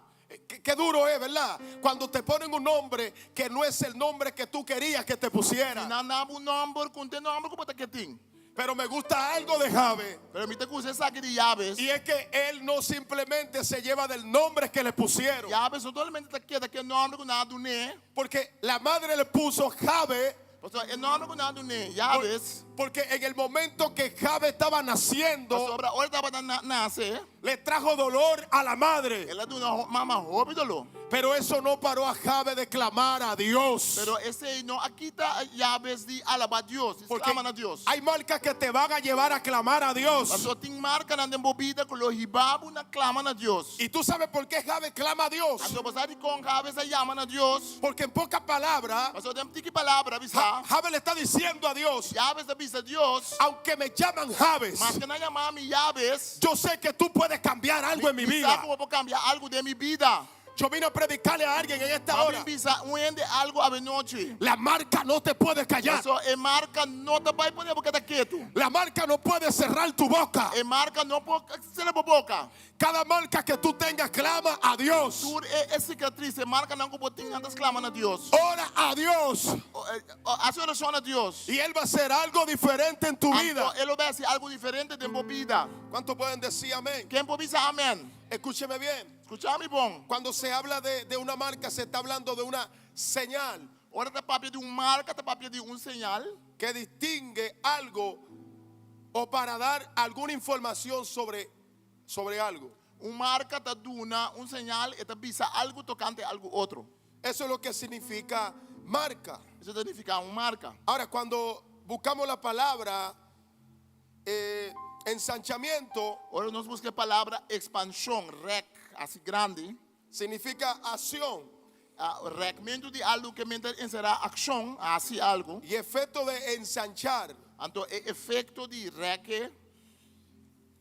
Qué duro es, ¿verdad? Cuando te ponen un nombre que no es el nombre que tú querías que te pusieran. Nan duna bo un nòmber ku no ta e nòmber ku bo ke tin. Pero me gusta algo de Jabes. Pero mi ta gusta esaki di Jabes. Y es que él no simplemente se lleva del nombre que le pusieron. Jabes no solamente ta keda ku e nòmber ku nan a dun'é. Porque la madre le puso Jabes. Pasobra e nòmber ku nan a dun'é, Jabes. Porque en el momento que Jabes estaba naciendo, Pasobra ora e tabata nase. Le trajo dolor a la madre. El a duna mama hopi doló. Pero eso no paró a Jabes de clamar a Dios. Pero esei no a kita Jabes di alabá Dios, di Porque sklama na Dios. hay marcas que te van a llevar a clamar a Dios. Pasobra tin markanan den bo bida ku lo hiba bo na klama na Dios. Y tú sabes por qué Jabes clama a Dios. Anto bo sa dikon Jabes a yama na Dios? Porque en pocas palabras, Pasobra den tiki palabra bisa, Jabes le está diciendo a Dios, Jabes ta bisa Dios, aunque me llaman Jabes, maske nan yama mi Jabes, yo sé que tú puedes cambiar algo en mi mi sa vida. ku bo por kambia algu den mi bida. Yo vine a predicarle a alguien en esta M'a hora. bin bisa un hende algu awe nochi. La marca no te puede callar. Pasobra e marka no ta bai pone bo keda ketu. La marca no puede cerrar tu boca. E marka no por sera bo boka. Cada marca que tú tengas clama a Dios. Tur e e sikatris, e markanan ku bo tin, nan ta sklama na Dios. Ora a Dios. Hasi orashon na Dios. Y Él va a hacer algo diferente en tu vida. Anto E lo bai hasi algu diferente den bo bida. ¿Cuántos pueden decir amén? Ken por bisa amèn? Escúcheme bien. Skucha mi bon. Cuando se habla de una marca, se está hablando de una señal. Ora ta papia di un marka, ta papia di un señal. Que distingue algo o para dar alguna información sobre algo. Un marka ta duna un señal, e ta bisa algu tokante algu otro. Eso es lo que significa marca. Esei ta nifiká un marka. Ahora, cuando buscamos la palabra eh, ensanchamiento, Ora nos buska e palabra ekspanshon, rèk, hasi grandi. Significa acción. Rèkmentu di algu ke men ta enserá akshon, hasi algu. Y efecto de ensanchar. Anto e efekto di rèk.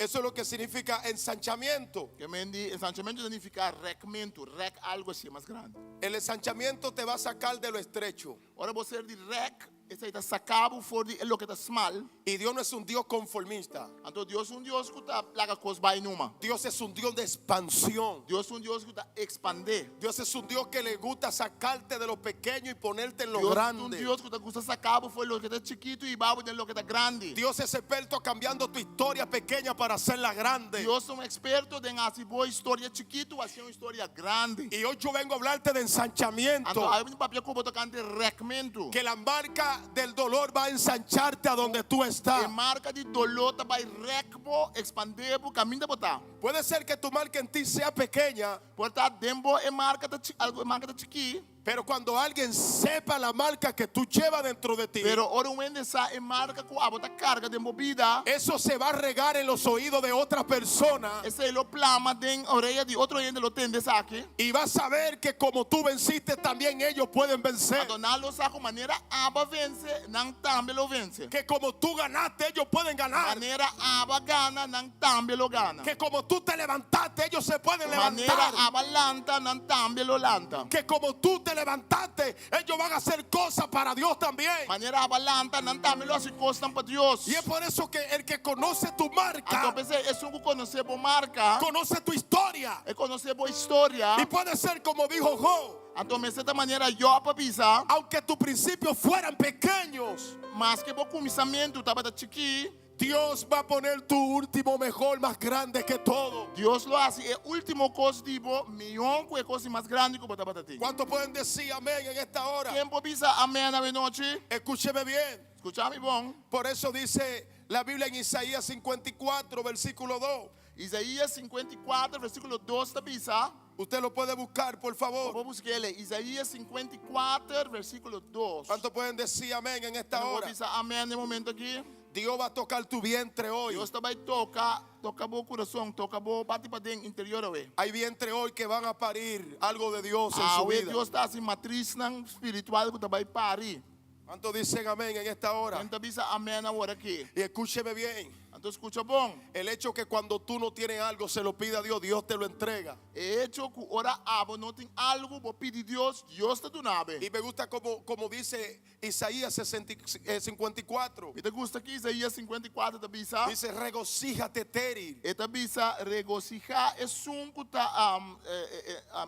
Eso es lo que significa ensanchamiento. Ke men di ensanchamentu ta nifiká rèkmentu, rèk algu hasié mas grandi. El ensanchamiento te va a sacar de lo estrecho. Ora bo ser di rèk, esei ta saka bo for di e loke ta smal. Y Dios no es un Dios conformista. Anto Dios un Dios ku ta laga kos bai numa. Dios es un Dios de expansión. Dios un Dios ku ta ekspandé. Dios es un Dios que le gusta sacarte de lo pequeño y ponerte en lo Dios un grande. Dios ku ta gusta saka bo for di loke ta chikitu i hiba bo den loke ta grandi. Dios es experto cambiando tu historia pequeña para hacerla grande. Dios ta un eksperto den hasi bo historia chikitu hasi un historia grandi. Y hoy yo vengo a hablarte de ensanchamiento. Anto awe mi ta papia ku bo tokante rèkmentu. Que la marca del dolor va a ensancharte a donde tú estás. E marka di doló ta bai rèk bo, ekspandé bo, kaminda bo ta. Puede ser que tu marca en ti sea pequeña. Por ta den bo e marka ta algu e marka ta chikí. Pero cuando alguien sepa la marca que tú llevas dentro de ti. Pero ora un hende sa e marka ku abo ta karga den bo bida. Eso se va a regar en los oídos de otra persona. Esei lo plama den orea di otro hende lo tende esaki. Y va a saber que como tú venciste también ellos pueden vencer. Anto nan lo sa ku manera abo a vense, nan tambe lo vense. Que como tú ganaste ellos pueden ganar. Manera abo a gana, nan tambe lo gana. Que como tú te levantaste ellos se pueden Manera levantar. abo a lanta, nan tambe lo lanta. Que como tú te levantaste ellos van a hacer cosas para Dios también. Manera abo a lanta, nan tambe lo hasi kosnan pa Dios. Y es por eso que el que conoce tu marca, Anto p'esei esun ku konosé bo marka, conoce tu historia. E konosé bo historia. Y puede ser como dijo Job. Anto mester ta manera Job a bisa. Aunque tus principios fueran pequeños, Maske bo kuminsamentu tabata chikí. Dios va a poner tu último mejor, más grande que todo. Dios lo hasi e último kos di bo mihó ku e kos di mas grandi ku bo tabata tin. ¿Cuántos pueden decir amén en esta hora? Ken por bisa amén awe nochi? Escúcheme bien. Skucha mi bon. Por eso dice la Biblia en Isaías 54, versículo 2. Isaías 54, versíkulo 2 ta bisa. Usted lo puede buscar, por favor. Bo por busk'é. Isaías 54, versíkulo 2. ¿Cuántos pueden decir amén en esta Bo hora? bisa amén den e momento aki. Dios va a tocar tu vientre hoy. Dios ta bai toka, toka bo kurason, toka bo parti paden interior awe. Hay vientre hoy que van a parir algo de Dios en su Awe vida. Dios ta hasi matrisnan spiritual ku ta bai pari. ¿Cuántos dicen amén en esta hora? Ken ta bisa amèn awor aki? Y escúcheme bien. Anto skucha bon. El hecho que cuando tú no tienes algo, se lo pide a Dios, Dios te lo entrega. E echo ku ora abo no tin algu, bo pidi Dios, Dios ta duna bo. Y me gusta como dice Isaías 60 54. Mi ta gusta kiko Isaías 54 ta bisa. Dice: "Regocíjate, estéril." E ta bisa regosihá esun ku ta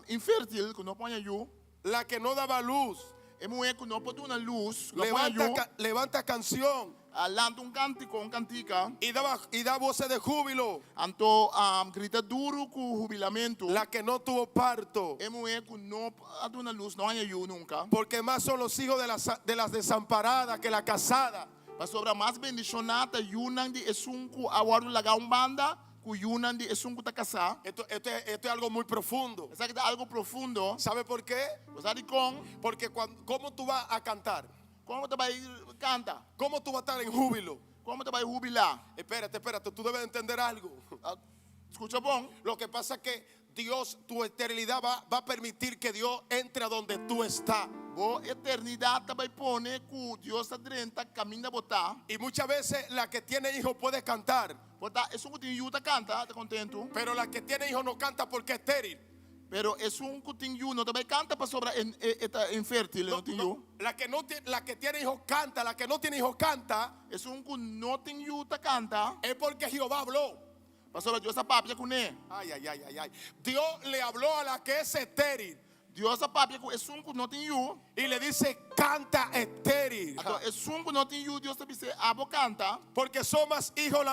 infértil, ku no por haña yu. La que no daba luz. E muhé ku no por duna lus, no por haña Levanta, yu. levanta canción. A lanta un kántiko, un kantika. Y da voces de júbilo. Anto grita duru ku hubilamentu. La que no tuvo parto. E muhé ku no a duna lus, no a haña yu nunka. Porque más son los hijos de las desamparadas que la casada. Pasobra mas bendishoná ta yunan di esun ku a wòrdu lagá un banda, ku yunan di esun ku ta kasá. Esto es algo muy profundo. Esaki ta algu profundo. ¿Sabe por qué? Bo sa dikon? Porque ¿cómo tú vas a cantar? Kon bo ta bai kanta? ¿Cómo tú vas a estar en júbilo? Kon bo ta bai hubilá? Espérate, espérate, tú debes entender algo. Ah, skucha bon. Lo que pasa es que Dios, tu esterilidad va a permitir que Dios entre a donde tú estás. Bo esterilidat ta bai pone ku Dios ta drenta kaminda bo ta. Y muchas veces la que tiene hijos puede cantar, Por ta esun ku tin yu ta kanta, ta kontentu. Pero la que tiene hijos no canta porque es estéril. Pero esun ku tin yu no ta bai kanta pasobra e ta infértil, no No, tin no, yu. la que no tiene, la que tiene hijos canta, la que no tiene hijos canta, Esun ku no tin yu ta kanta. Es porque Jehová habló. Pasobra Dios a papia kuné. Ay, ay, ay, ay, ay. Dios le habló a la que es estéril Dios a papia ku esun ku no tin yu. Y le dice: "Canta, estéril." Anto esun ku no tin yu, Dios ta bis'é, abo kanta. Porque son más hijos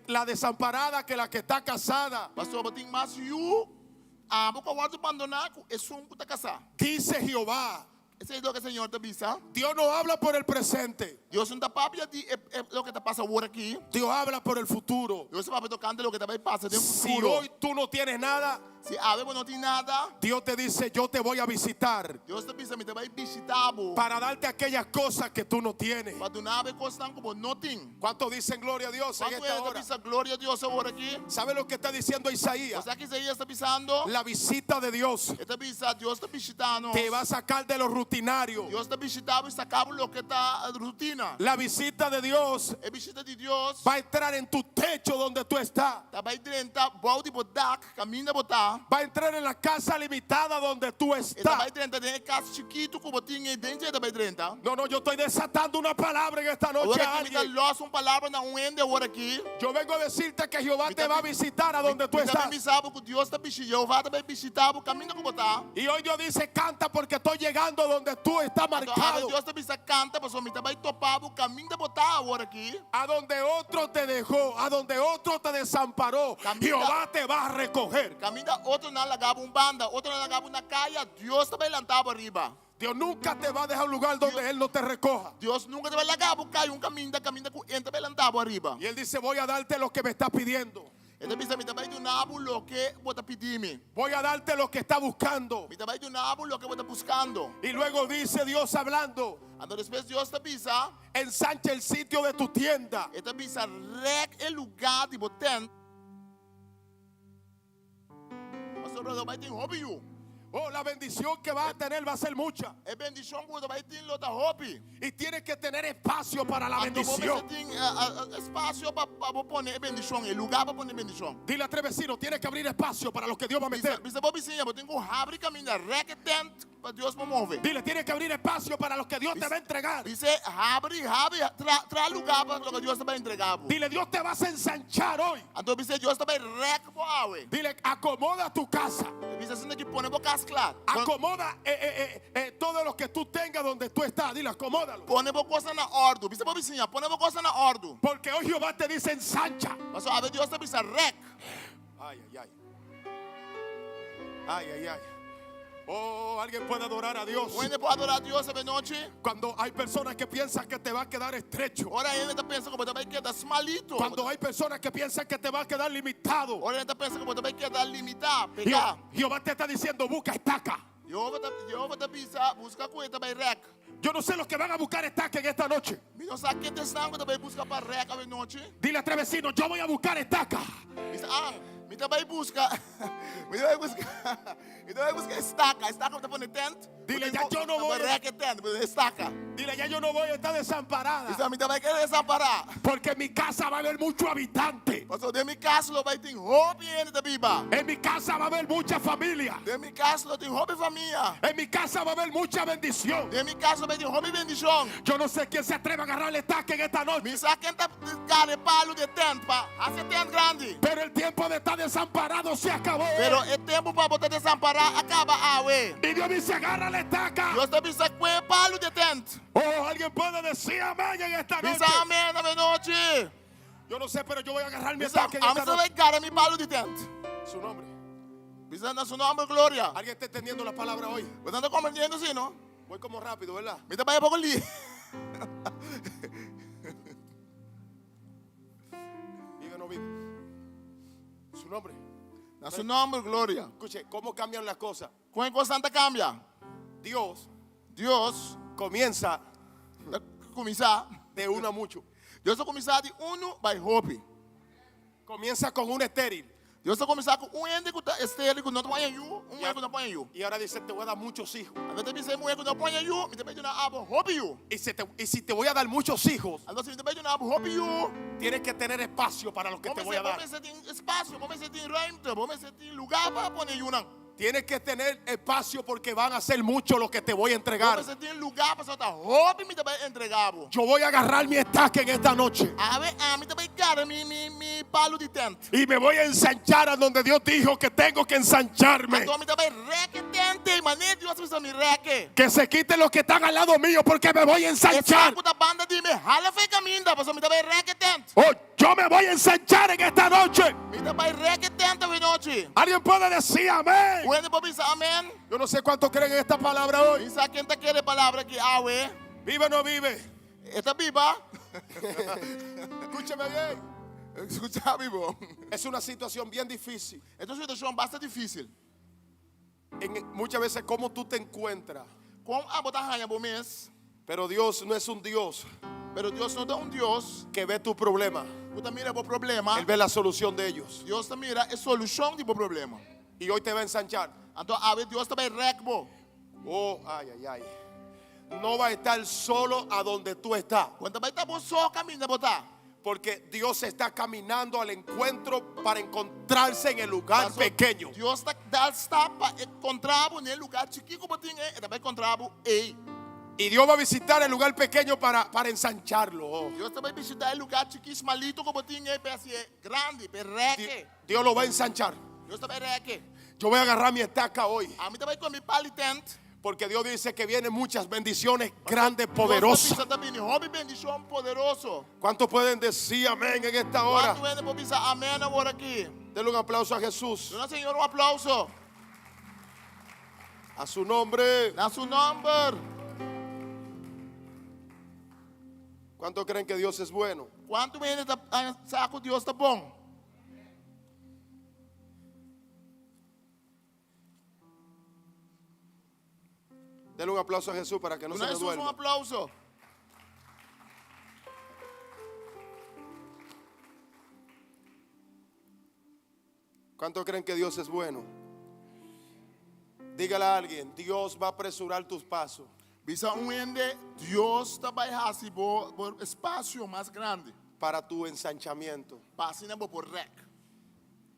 la desamparada que la que está casada. Pasobra tin mas yu, abo ku a wòrdu bandoná ku esun ku ta kasá. Dice Jehová. Esei ta loke Señor ta bisa. Dios no habla por el presente. Dios no ta papia di loke ta pasa awor aki. Dios habla por el futuro. Dios ta papia tokante loke ta bai pasa den Si futuro. hoy tú no tienes nada, Si awe bo no tin nada, Dios te dice: "Yo te voy a visitar Dios ta bisa mi ta bai bishitá bo. Para darte aquellas cosas que tú no tienes." Pa duna bo e kosnan ku bo no tin. ¿Cuántos dicen gloria a Dios en Kuantu esta ta hora? bisa gloria na Dios awor aki? ¿Sabe lo que está diciendo Isaías? Bo sa kiko Isaías ta bisando? La visita de Dios E ta bisa Dios ta bishitando. Te va a sacar de lo rutinario. Dios ta bishitá bo i saka bo loke ta rutina. La visita de Dios E bishita di Dios va a entrar en tu techo donde tú estás. Ta bai drenta bou di bo dak, kaminda bo ta. Va a entrar en la casa limitada donde tú E ta estás. bai drenta den kas chikitu ku bo tin den, e ta bai drenta. No, no, yo estoy desatando una palabra en esta noche Awor a aki mi ta alguien. lòs un palabra na un hende awor aki. Yo vengo a decirte que Jehová te va a visitar a donde tú Mi ta estás. bisa bo ku Dios ta bishitá, Jehová ta bai bishitá bo kaminda ku bo ta. Y hoy Dios dice: "Canta, porque estoy llegando donde tú estás Anto, marcado." Dios ta bisa kanta, pasobra mi ta bai topa bo kaminda bo ta awor aki. A donde otro te dejó, a donde otro te desamparó, Kaminda. Jehová te va a recoger. Kaminda otronan a laga bo un banda, otronan a laga bo na kaya, Dios ta bai lanta bo ariba. Dios nunca te va a dejar un lugar donde Él no te recoja. Dios nunka ta bai laga bo kai un kaminda, kaminda ku E n' ta bai lanta bo ariba. Y Él dice: "Voy a darte lo que me estás pidiendo." E ta bisa mi ta bai duna bo loke bo ta pidi mi. "Voy a darte lo que está buscando." Mi ta bai duna bo loke bo ta buskando. Y luego dice Dios hablando: Anto despues Dios ta bisa, "Ensancha el sitio de tu tienda." E ta bisa rèk e lugá di bo tènt. Pasobra lo bai tin hopi yu. Oh, la bendición que va a tener va a ser mucha. E bendishon ku bai tin lo ta hopi. Y tienes que tener espacio para la Anto bo bendición. tin espasio pa pone bendishon, e lugá pa pone bendishon. Dile a tres vecinos: "Tienes que abrir espacio para lo que Dios va a meter." Bisa bo bisiña, bo tin ku habri kaminda, rèk e tènt pa Dios por move. Dile: "Tienes que abrir espacio para lo que Dios te va a entregar." Bis'é habri, habri, traha lugá pa loke Dios ta bai entregá. Dile: "Dios te vas a ensanchar hoy." Anto bis'é Dios ta bai rèk bo awe. Dile: "Acomoda tu casa." Bis'é asina ku pone bo kas kla. Acomoda todo lo que tú tengas donde tú estás. Dile: "Acomódalo." Pone bo kos na òrdu. Bisa bo bisiña, pone bo kos na òrdu. Porque hoy Jehová te dice: "Ensancha." Pasobra awe Dios ta bisa rèk. Ay, ay, ay. Ay, ay, ay. Oh, alguien puede adorar a Dios. Un hende por adorá Dios awe nochi. Cuando hay personas que piensan que te va a quedar estrecho. Ora hende ta pensa ku bo ta bai keda smalito. Cuando hay personas que piensan que te va a quedar limitado. Ora hende ta pensa ku bo ta bai keda limitá, pegá. Jehová te está diciendo: "Busca estaca." Jehová ta bisa, buska ku e ta bai rèk. Yo no sé los que van a buscar estaca en esta noche. Mi no sa ken ta esnan ku ta bai buska pa rèk awe nochi. Dile a tres vecinos: "Yo voy a buscar estaca." Bisa, ah, Mi ta bai buska, mi ta bai buska, mi ta bai buska e staka, e staka ku ta pone tent. Dile, ya yo no voy. Rek e tent, e staka. Dile, ya yo no voy a estar desamparada. Bisa, mi ta bai keda desampará. Porque en mi casa va a haber mucho habitante. Pasobra den mi kas lo bai tin hopi hende ta biba. En mi casa va a haber mucha familia. Den mi kas lo tin hopi famia. En mi casa va a haber mucha bendición. Den mi kas lo bai tin hopi bendishon. Yo no sé quién se atreve a agarrar el estaca en esta noche. Mi sa ken ta kare palu di e tent pa hasi e tent grandi. Pero el tiempo de estar desamparado se acabó. Pero e tempu pa bo ta desampará a kaba awe. Y Dios dice, agarra la estaca. Dios ta bisa kue palu di e tent. Oh, alguien puede decir amén en esta noche. Bisa amén awe nochi. Yo no sé, pero yo voy a agarrar mi Bisa, estaca en ami esta sa noche. bai gara mi palu di tent. Su nombre. Bisa na su nomber gloria. Alguien está entendiendo la palabra hoy. Bo ta komprendiendo si no? Voy como rápido, ¿verdad? Mi ta bai poko lihe. Vive o no vive. Su nombre. Na su nomber gloria. Escuche, ¿cómo cambian las cosas? Kon e kosnan ta kambia? Dios Dios comienza ta kuminsá. de uno a mucho. Dios ta kuminsá di unu bai hopi. Comienza con un estéril. Dios ta kuminsá ku un hende ku ta estéril ku no ta por haña yu, un muhé ku no por haña yu. Y ahora dice, te voy a dar muchos hijos. Anto ta bisa e muhé ku no por haña yu, mi ta bai duna abo hopi yu. Y si te, y si te voy a dar muchos hijos, Anto si mi ta bai duna abo hopi yu, tienes que tener espacio para los que bo te voy mester, a bo dar. mester tin espasio, bo mester tin ruimte, bo mester tin lugá pa pone yunan. Tienes que tener espacio porque van a ser muchos los que te voy a Bo entregar. mester tin lugá pasobra ta hopi mi ta bai entregá bo. Yo voy a agarrar mi estaca en esta noche. Awe ami ta bai gara mi, mi, mi palu di tent. Y me voy a ensanchar a donde Dios dijo que tengo que ensancharme. Anto mi ta bai rèk e tent ei, manera Dios a bisa mi rèk e. Que se quiten los que están al lado mío porque me voy a Esnan ensanchar. ku ta banda di mi, hala for e kaminda, pasobra mi ta bai rèk e tent. Oh, yo me voy a ensanchar en esta noche. Mi ta bai rèk e tent awe nochi. Alguien puede decir amén. Un hende por bisa amèn? Yo no sé cuántos creen en esta palabra hoy. Mi sa ken ta kere e palabra aki awe. ¿Vive o no vive? E ta biba? Escúcheme bien. Skucha mi bon. Es una situación bien difícil. E ta un situashon basta difísil. En, muchas veces cómo tú te encuentras. Kon abo ta haña bo mes? Pero Dios no es un Dios Pero Dios no ta un Dios que ve tu problema. ku ta mira bo problema. Él ve la solución de ellos. Dios ta mira e solushon di bo problema. Y hoy te va a ensanchar. Anto awe Dios ta bai rèk bo. Oh, ay, ay, ay. No va a estar solo a donde tú estás. Bo no ta bai ta bo so kaminda bo ta. Porque Dios está caminando al encuentro para encontrarse en el lugar Paso, pequeño. Dios ta dal stap pa enkontrá bo n'e lugá chikí ku bo tin ei, e ta bai kontrá bo ei. Y Dios va a visitar el lugar pequeño para, para ensancharlo. Oh. Dios ta bai bishitá e lugá chikí smalito ku bo tin ei pa hasié grandi, pa e rèk. Dios lo va a ensanchar. Dios ta bai rèk. Yo voy a agarrar mi estaca hoy. Ami ta bai kue mi pal di tènt. Porque Dios dice que vienen muchas bendiciones grandes, Dios ta poderosas. bisa ta bini hopi bendishon poderoso. ¿Cuántos pueden decir amén en esta hora? Kuantu hende por bisa amèn awor aki? Denle un aplauso a Jesús. Duna Señor un aplauso. A su nombre. Na su nòmber. ¿Cuántos creen que Dios es bueno? Kuantu hende ta sa ku Dios ta bon? Denle un aplauso a Jesús para que no Duna se me Hesus un duerma. aplauso. ¿Cuántos creen que Dios es bueno? Dígale a alguien, Dios va a apresurar tus pasos. Bisa un hende, Dios ta bai hasi bo bo espasio mas grandi. Para tu ensanchamiento. Pa asina bo por rèk.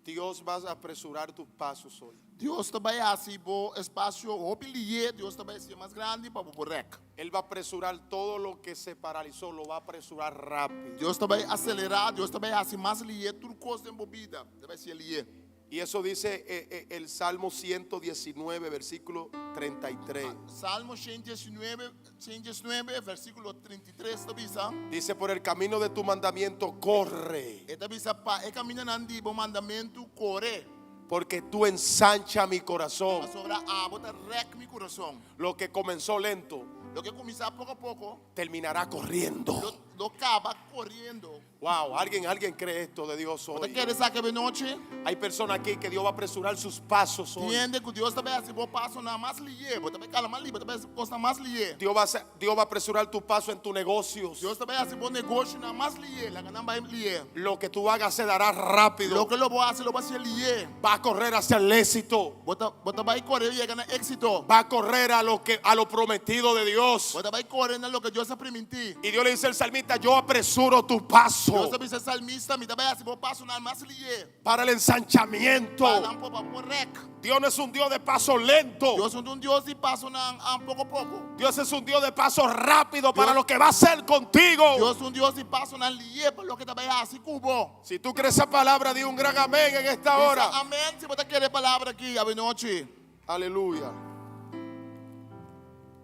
Dios va a apresurar tus pasos hoy. Dios ta bai hasi bo espasio hopi lié, Dios ta bai hasié mas grandi pa bo por rèk. Él va a apresurar todo lo que se paralizó, lo va a apresurar rápido. Dios ta bai aselerá, Dios ta bai hasi mas lié tur kos den bo bida, ta bai hasié lié. Y eso dice eh, eh, el Salmo 119, versículo 33. Salmo 119, 119, versículo 33 ta bisa. Dice, por el camino de tu mandamiento corre. E ta bisa pa e kamindanan di bo mandamentu kore. Porque tú ensancha mi corazón. Pasobra abo ta rèk mi kurason. Lo que comenzó lento Loke kuminsá poko poko terminará corriendo. lo lo kaba koriendo. Wow, alguien, alguien cree esto de Dios Bo ta hoy. kere esaki awe nochi? Hay personas aquí que Dios va a apresurar sus pasos hoy. Tin hende ku Dios ta bai hasi bo pasonan mas lihé. Bo ta bai kala mas lihé, bo ta bai hasi kosnan mas lihé. Dios va a, hacer- Dios va a apresurar tu paso en tus negocios. Dios ta bai hasi bo negoshonan mas lihé. Laga nan bai lihé. Lo que tú hagas se dará rápido. Loke lo bo hasi lo bo hasié lihé. Va a correr hacia el éxito. Bo ta bo ta bai kore yega na éksito. Va a correr a lo que a lo prometido de Dios. Bo ta bai kore na loke Dios a primintí. Y Dios le dice al salmista, yo apresuro tu paso Dios a bisa e salmista, Mi ta bai hasi bo pasonan mas lihé. para el ensanchamiento. Pa nan por pa por rèk. Dios no es un Dios de paso lento. Dios no ta un Dios di pasonan poko poko. Dios es un Dios de paso rápido para Dios- lo que va a hacer contigo. Dios ta un Dios di pasonan lihé pa loke e ta bai hasi ku bo. Si tú crees esa palabra, di un gran amén en esta hora. Bisa amèn si bo ta kere e palabra aki awenochi. Aleluya.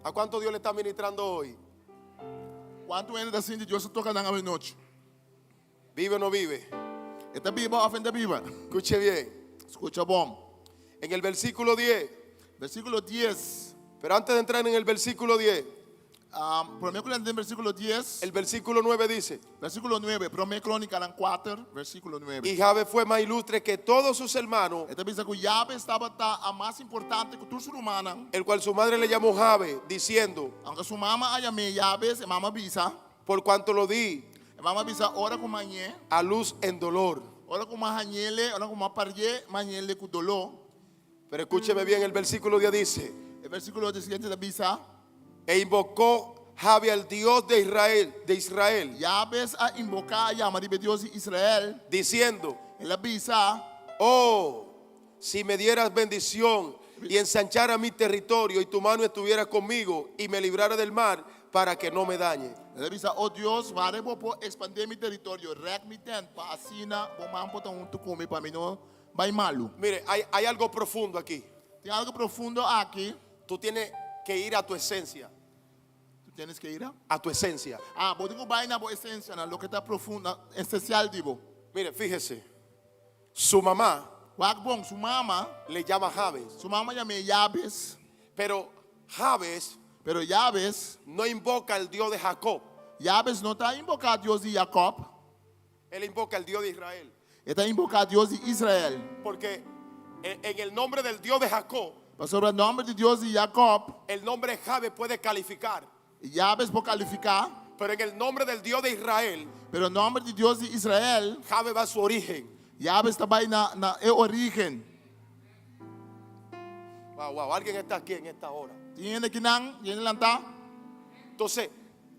¿A cuánto Dios le está ministrando hoy? Kuantu hende ta sinti Dios ta toka nan awenochi? ¿Vive o no vive? E ta biba òf e no ta biba? Escuche bien. Skucha bon. En el versículo 10. Versíkulo dies. Pero antes de entrar en el versículo 10, Promé ku lanta den versíkulo dies, el versículo 9 dice, versíkulo nuebe, Promé Krónikanan kuater, versíkulo nuebe. y Jabes fue más ilustre que todos sus hermanos, E ta bisa ku Jabes tabata a mas importante ku tur su rumannan, el cual su madre le llamó Jabes, diciendo, aunke su mama a yam'é Jabes, e mama bisa, por cuanto lo di e mama bisa ora ku mañ'é, a luz en dolor. ora ku m'a hañ'ele, ora ku m'a parié, m'a hañ'ele ku doló. Pero escúcheme bien, el versículo 10 dice, E versíkulo siguiente ta bisa, e invocó Jabes al Dios de Israel, de Israel, Jabes a invoká, a yama riba e Dios di Israel, diciendo, el a bisa, Oh, si me dieras bendición y ensanchara mi territorio y tu mano estuviera conmigo y me librara del mar para que no me dañe. El a bisa, O Dios, ware bo por expandé mi territorio, rèk mi tènt, pa asina bo man por ta huntu ku mi, pa mi no bai malu. Mire, hay, hay algo profundo aquí. Tin algu profundo aki. Tú tienes que ir a tu esencia, Tú tienes que ir a? a tu esencia. Ah, bo tin ku bai na bo esensia, na loke ta profundo, na esensial di bo. Mire, fíjese, su mamá Wak bon, su mama, le llama Jabes, su mama yam'é Jabes, pero Jabes pero Jabes, no invoca al Dios de Jacob, Jabes no ta invoká Dios di Jacob, él invoca al Dios de Israel. e ta invoká Dios di Israel. Porque en en el nombre del Dios de Jacob, Pasobra nòmber di Dios di Jacob, el nombre Jabes puede calificar. Jabes por kalifiká, Pero en el nombre del Dios de Israel, pero nòmber di Dios di Israel, Jabes va a su origen. Jabes ta bai na na e orígen. Wow, wow, alguien está aquí en esta hora. Tin hende kinan? Tin hende lantá? Entonces,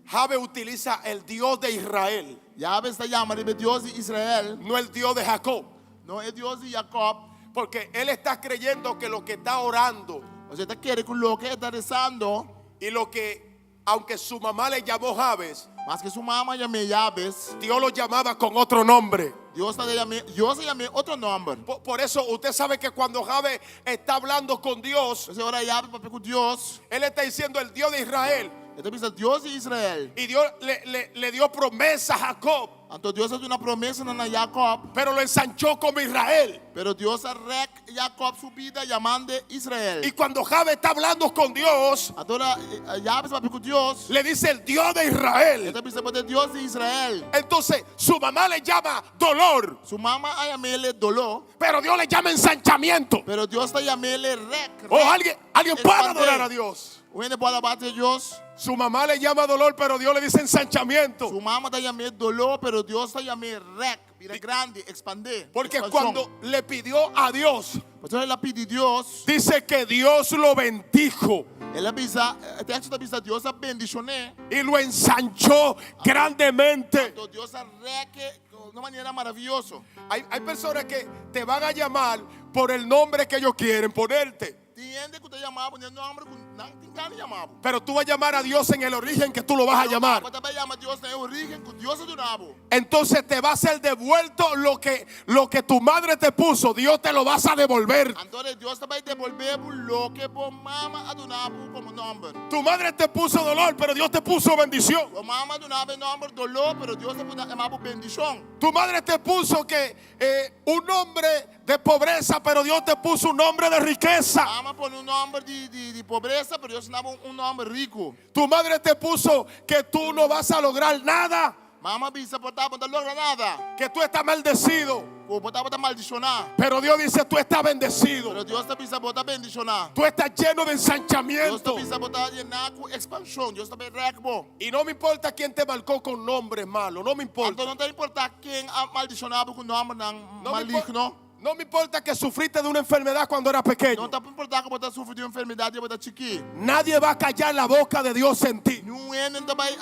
Jabes utiliza el Dios de Israel, Jabes ta yama riba e Dios di Israel, no el Dios de Jacob. no e Dios di Jacob. Porque él está creyendo que lo que está orando Pasobra e ta kere ku loke e ta rezando, y lo que, aunque su mamá le llamó Jabes, maske su mama yam'é Jabes, Dios lo llamaba con otro nombre. Dios ta yam'é, Dios a yam'é otro nòmber. Por, por eso usted sabe que cuando Jabes está hablando con Dios, P'esei ora Jabes papia ku Dios, él está diciendo el Dios de Israel. e ta bisa Dios di Israel. Y Dios le, le- le dio promesa a Jacob, Anto Dios a duna promesanan na Jacob. pero lo ensanchó como Israel. Pero Dios a rèk Jacob su bida yamand'e Israel. Y cuando Jabes está hablando con Dios, Anto ora Jabes papia ku Dios, le dice el Dios de e Israel. ta bisa bo ta e Dios di Israel. Entonces su mamá le llama dolor, Su mama a yam'é doló, pero Dios le llama ensanchamiento. pero Dios ta yam'é rèk. O alguien, alguien puede Expandé. adorar a Dios. Un hende por alabá Dios. Su mamá le llama dolor, pero Dios le dice ensanchamiento. Su mama ta yam'é doló, pero Dios ta yam'é rèk, bira grandi, ekspandé. Porque Ekspanshon. cuando le pidió a Dios, Pasobra el a pidi Dios, dice que Dios lo bendijo el a bisa, e teksto ta bisa Dios a bendishon'é. y lo ensanchó grandemente. Anto Dios a rèk e di un manera maravioso. Hay, hay personas que te van a llamar por el nombre que ellos quieren ponerte. Tin hende ku ta yama bo den e nòmber ku nan tin gana di yama bo. Pero tú vas a llamar a Dios en el origen que tú lo vas a llamar. Bo ta bai yama Dios na e orígen ku Dios a duna bo. Entonces te va a ser devuelto lo que, lo que tu madre te puso. Dios te lo vas a devolver. Anto Dios ta bai debolbé bo loke bo mama a duna bo komo nòmber. Tu madre te puso dolor, pero Dios te puso bendición. Bo mama a duna bo e nòmber doló, pero Dios a yama bo bendishon. Tu madre te puso que eh, un nombre de pobreza, pero Dios te puso un nombre de riqueza. Mama a pone un nòmber di, di, di pobresa, pero Dios a duna bo un nòmber riku. Tu madre te puso que tú no vas a lograr nada. Mama a bisa bo ta bo no ta logra nada. Que tú estás maldecido. Ku bo tabata maldishoná. Pero Dios dice, tú estás bendecido. Pero Dios ta bisa bo ta bendishoná. Tú estás lleno de Dios ta ensanchamiento. bisa bo ta yená ku ekspanshon. Dios ta bai rèk bo. Y no me importa quién te marcó con nombres malos, no me importa. Anto no ta importá ken a maldishoná bo ku nòmbernan No me, maligno. no me importa que sufriste de una enfermedad cuando eras pequeño. No ta importá ku bo ta sufri di un enfermedat dia bo ta chikí. Nadie va a callar la boca de Dios en ti. Niun hende no ta bai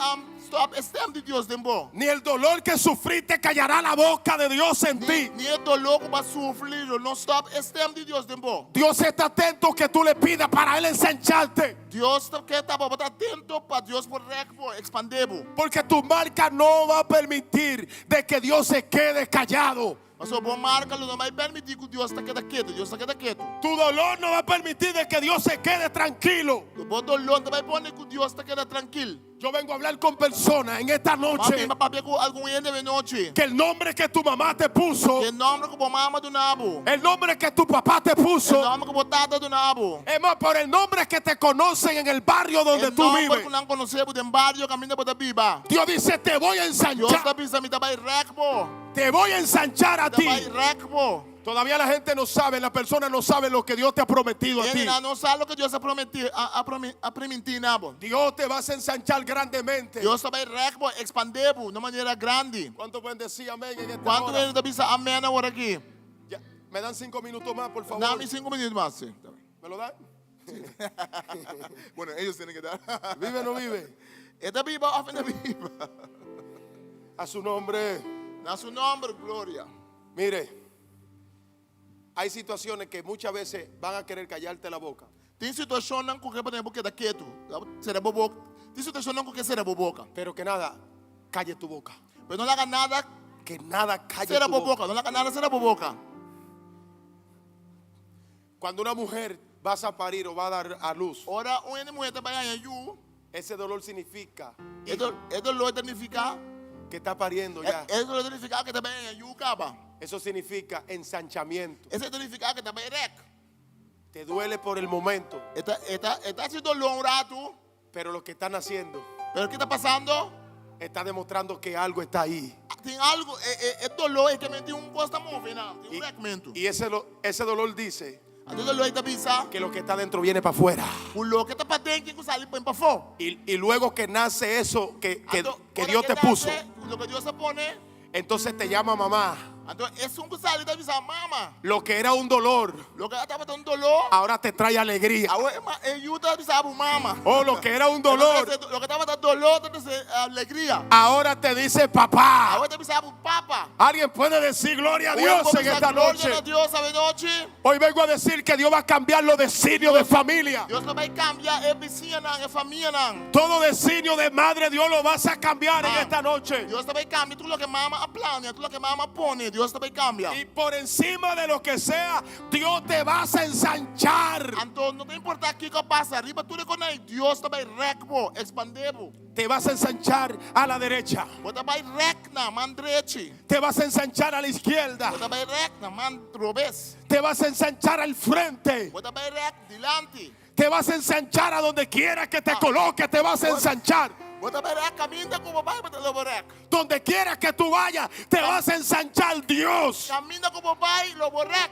stòp e stèm di Dios den bo. Ni el dolor que sufriste callará la boca de Dios en Ni, ti. ni e doló ku bo a sufri lo no stòp e stèm di Dios den bo. Dios está atento que tú le pidas para Él ensancharte. Dios ta ke ta pa bo ta atento pa Dios por rèk bo, ekspandé bo. Porque tu marca no va a permitir de que Dios se quede callado. Pasobra bo marka lo no bai permití ku Dios ta keda ketu. Dios ta keda ketu. Tu dolor no va a permitir de que Dios se quede tranquilo. Bo doló no ta bai pone ku Dios ta keda trankil. Yo vengo a hablar con personas en esta M'a noche bin pa papia ku algun hende awe nochi. que el nombre que tu mamá te puso, E nòmber ku bo mama duna bo. el nombre que tu papá te E puso, nòmber ku bo tata duna bo. es más, por el nombre que te conocen en el barrio donde E tú nòmber vives. ku nan konosé bo den bario kaminda bo ta biba. Dios dice, te voy a Dios ta ensanchar, bisa mi ta bai rèk bo. te voy a ensanchar a Mi ta ti. bai rèk bo. Todavía la gente no sabe, la persona no sabe lo que Dios te ha prometido a ti. Hendenan no sa loke Dios a prometí, a, a, promi, a primintí na bo. Dios te vas a ensanchar grandemente. Dios ta bai rèk bo, ekspandé bo na manera grandi. ¿Cuánto pueden decir amén en esta Kuantu hora? hende ta bisa amèn awor aki? Ya, me dan cinco minutos más, por favor. Dá mi sinku minüt mas. Sí. ¿Me lo dan? Bueno, ellos tienen que dar. ¿Vive o no vive? E ta biba òf e no ta biba? A su nombre. Na su nòmber, gloria. Mire, hay situaciones que muchas veces van a querer callarte la boca. Tin situashonnan ku ke pone bo keda ketu. Sera bo boka. Tin situashonnan ku ke sera bo boka. Pero que nada calle tu boca. Pero no laga nada Que nada calle sera tu bo boca. boka. No laga nada sera bo boka. Cuando una mujer vas a parir o va a dar a luz, Ora un hende muhé ta bai haña yu, ese dolor significa e do- e dolor ta nifiká, que está pariendo e ya. e dolor ta nifiká ku e ta bai haña yu kaba. Eso significa ensanchamiento. Esei ta nifiká ku e ta bai rèk. Te duele por el momento, E ta, e ta, e ta hasi doló un ratu, pero lo que están haciendo pero ke ta pasando? está demostrando que algo está ahí. Tin algu, e, e, e doló ei ke men tin un kos ta move nan, tin un rèkmentu. Y ese, ese dolor dice Anto e doló ei ta bisa que lo que está dentro viene para afuera. ku loke ta paden tin ku sali pon pafó. Y luego que nace eso que, que, Anto, que ora Dios ke te puso, nase, loke Dios a pone, entonces te llama mamá. Anto esun ku sali ta bisa mama. Lo que era un dolor, Loke tabata un doló, ahora te trae alegría. awor e ma- e yu ta bisa bo mama. Oh, lo que era un dolor, Loke tabata doló ta trese alegria. ahora te dice papá. Awor ta bisa bo papa. Alguien puede decir gloria a Un Dios por en bisa esta gloria noche. na Dios awe nochi. Hoy vengo a decir que Dios va a cambiar los designios de familia. Dios lo bai kambia e bisiñanan, e famianan. Todo designio de madre, Dios lo vas a cambiar en Ah. esta noche. Dios ta bai kambia tur loke mama a plania, tur loke mama a pone, Dios ta bai kambia. Y por encima de lo que sea, Dios te vas a ensanchar. Anto no ta importá kiko pasa, riba tur e kosnan ei, Dios ta bai rèk bo, ekspandé bo. Te vas a ensanchar a la derecha. Bo ta bai rèk na man drechi. Te vas a ensanchar a la izquierda. Bo ta bai rèk na man robes. Te vas a ensanchar al frente. Bo ta bai rèk dilanti. Te vas a ensanchar a donde quiera que te coloque. Te vas a ensanchar. Bo ta bai rèk kaminda ku bo bai, bo ta lo bo rèk. Donde quiera que tú vayas, te vas a ensanchar Dios. Kaminda ku bo bai, lo bo rèk.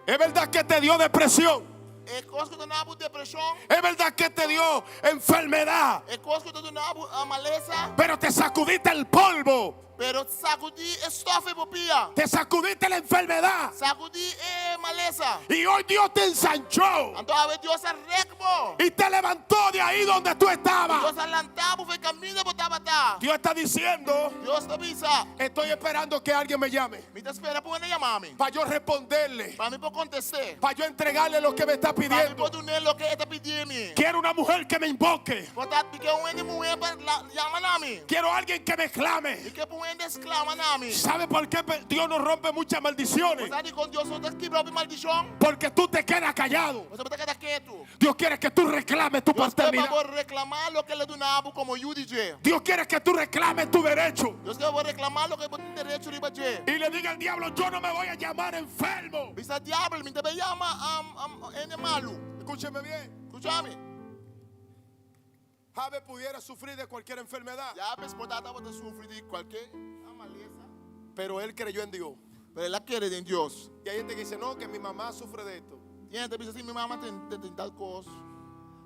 Es verdad que te dio depresión. E kos ku ta duna bo depreshon, Es verdad que te dio enfermedad. e kos ku ta duna bo malesa, Pero te sacudiste el polvo. pero sakudí e stòf fo'i bo pia. Te sacudiste la enfermedad. Sakudí e malesa. Y hoy Dios te ensanchó. Anto awe Dios a rèk bo. Y te levantó de ahí donde tú estabas. Dios a lanta bo fo'i kaminda bo tabata. Dios está diciendo, Dios ta bisa, estoy esperando que alguien me llame. mi ta spera pa un hende yama mi. Para yo responderle. Pa mi por kontest'é. Para yo entregarle lo que me está Pa mi pidiendo. por dun'é loke e ta pidi mi. Quiero una mujer que me invoque. Por ta mi ke un hende muhé pa yama na mi. Quiero alguien que me clame. Mi ke pa un hende sklama na mi. ¿Sabe por qué Dios nos rompe muchas maldiciones? Bo sa dikon Dios no ta kibra hopi maldishon? Porque tú te quedas callado. Pasobra bo ta keda ketu. Dios quiere que tú reclames tu Dios ke pa paternidad. bo reklamá loke el a duna bo komo yu di dje. Dios quiere que tú reclames tu derecho. Dios ke pa bo reklamá loke bo tin derecho riba dje. Y le diga al diablo, yo no me voy a llamar enfermo. Bisa diabel, mi no ta bai yama hende malu. Escúcheme bien. Skucha mi. Jabes pudiera sufrir de cualquier enfermedad. Jabes por ta tabata sufri di kualke malesa. Pero él creyó en Dios. Pero el a kere den Dios. Y hay gente que dice, no, que mi mamá sufre de esto. Tin hende ta bisa si mi mama tin tin tal kos.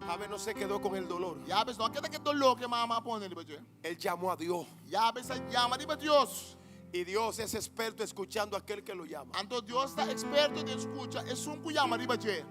Jabes no se quedó con el dolor. Jabes no a keda ku e doló ku e mama a pone riba dje. Él llamó a Dios. Jabes a yama riba Dios. Y Dios es experto escuchando a aquel que lo llama. Anto Dios ta eksperto den skucha esun ku yama riba dje.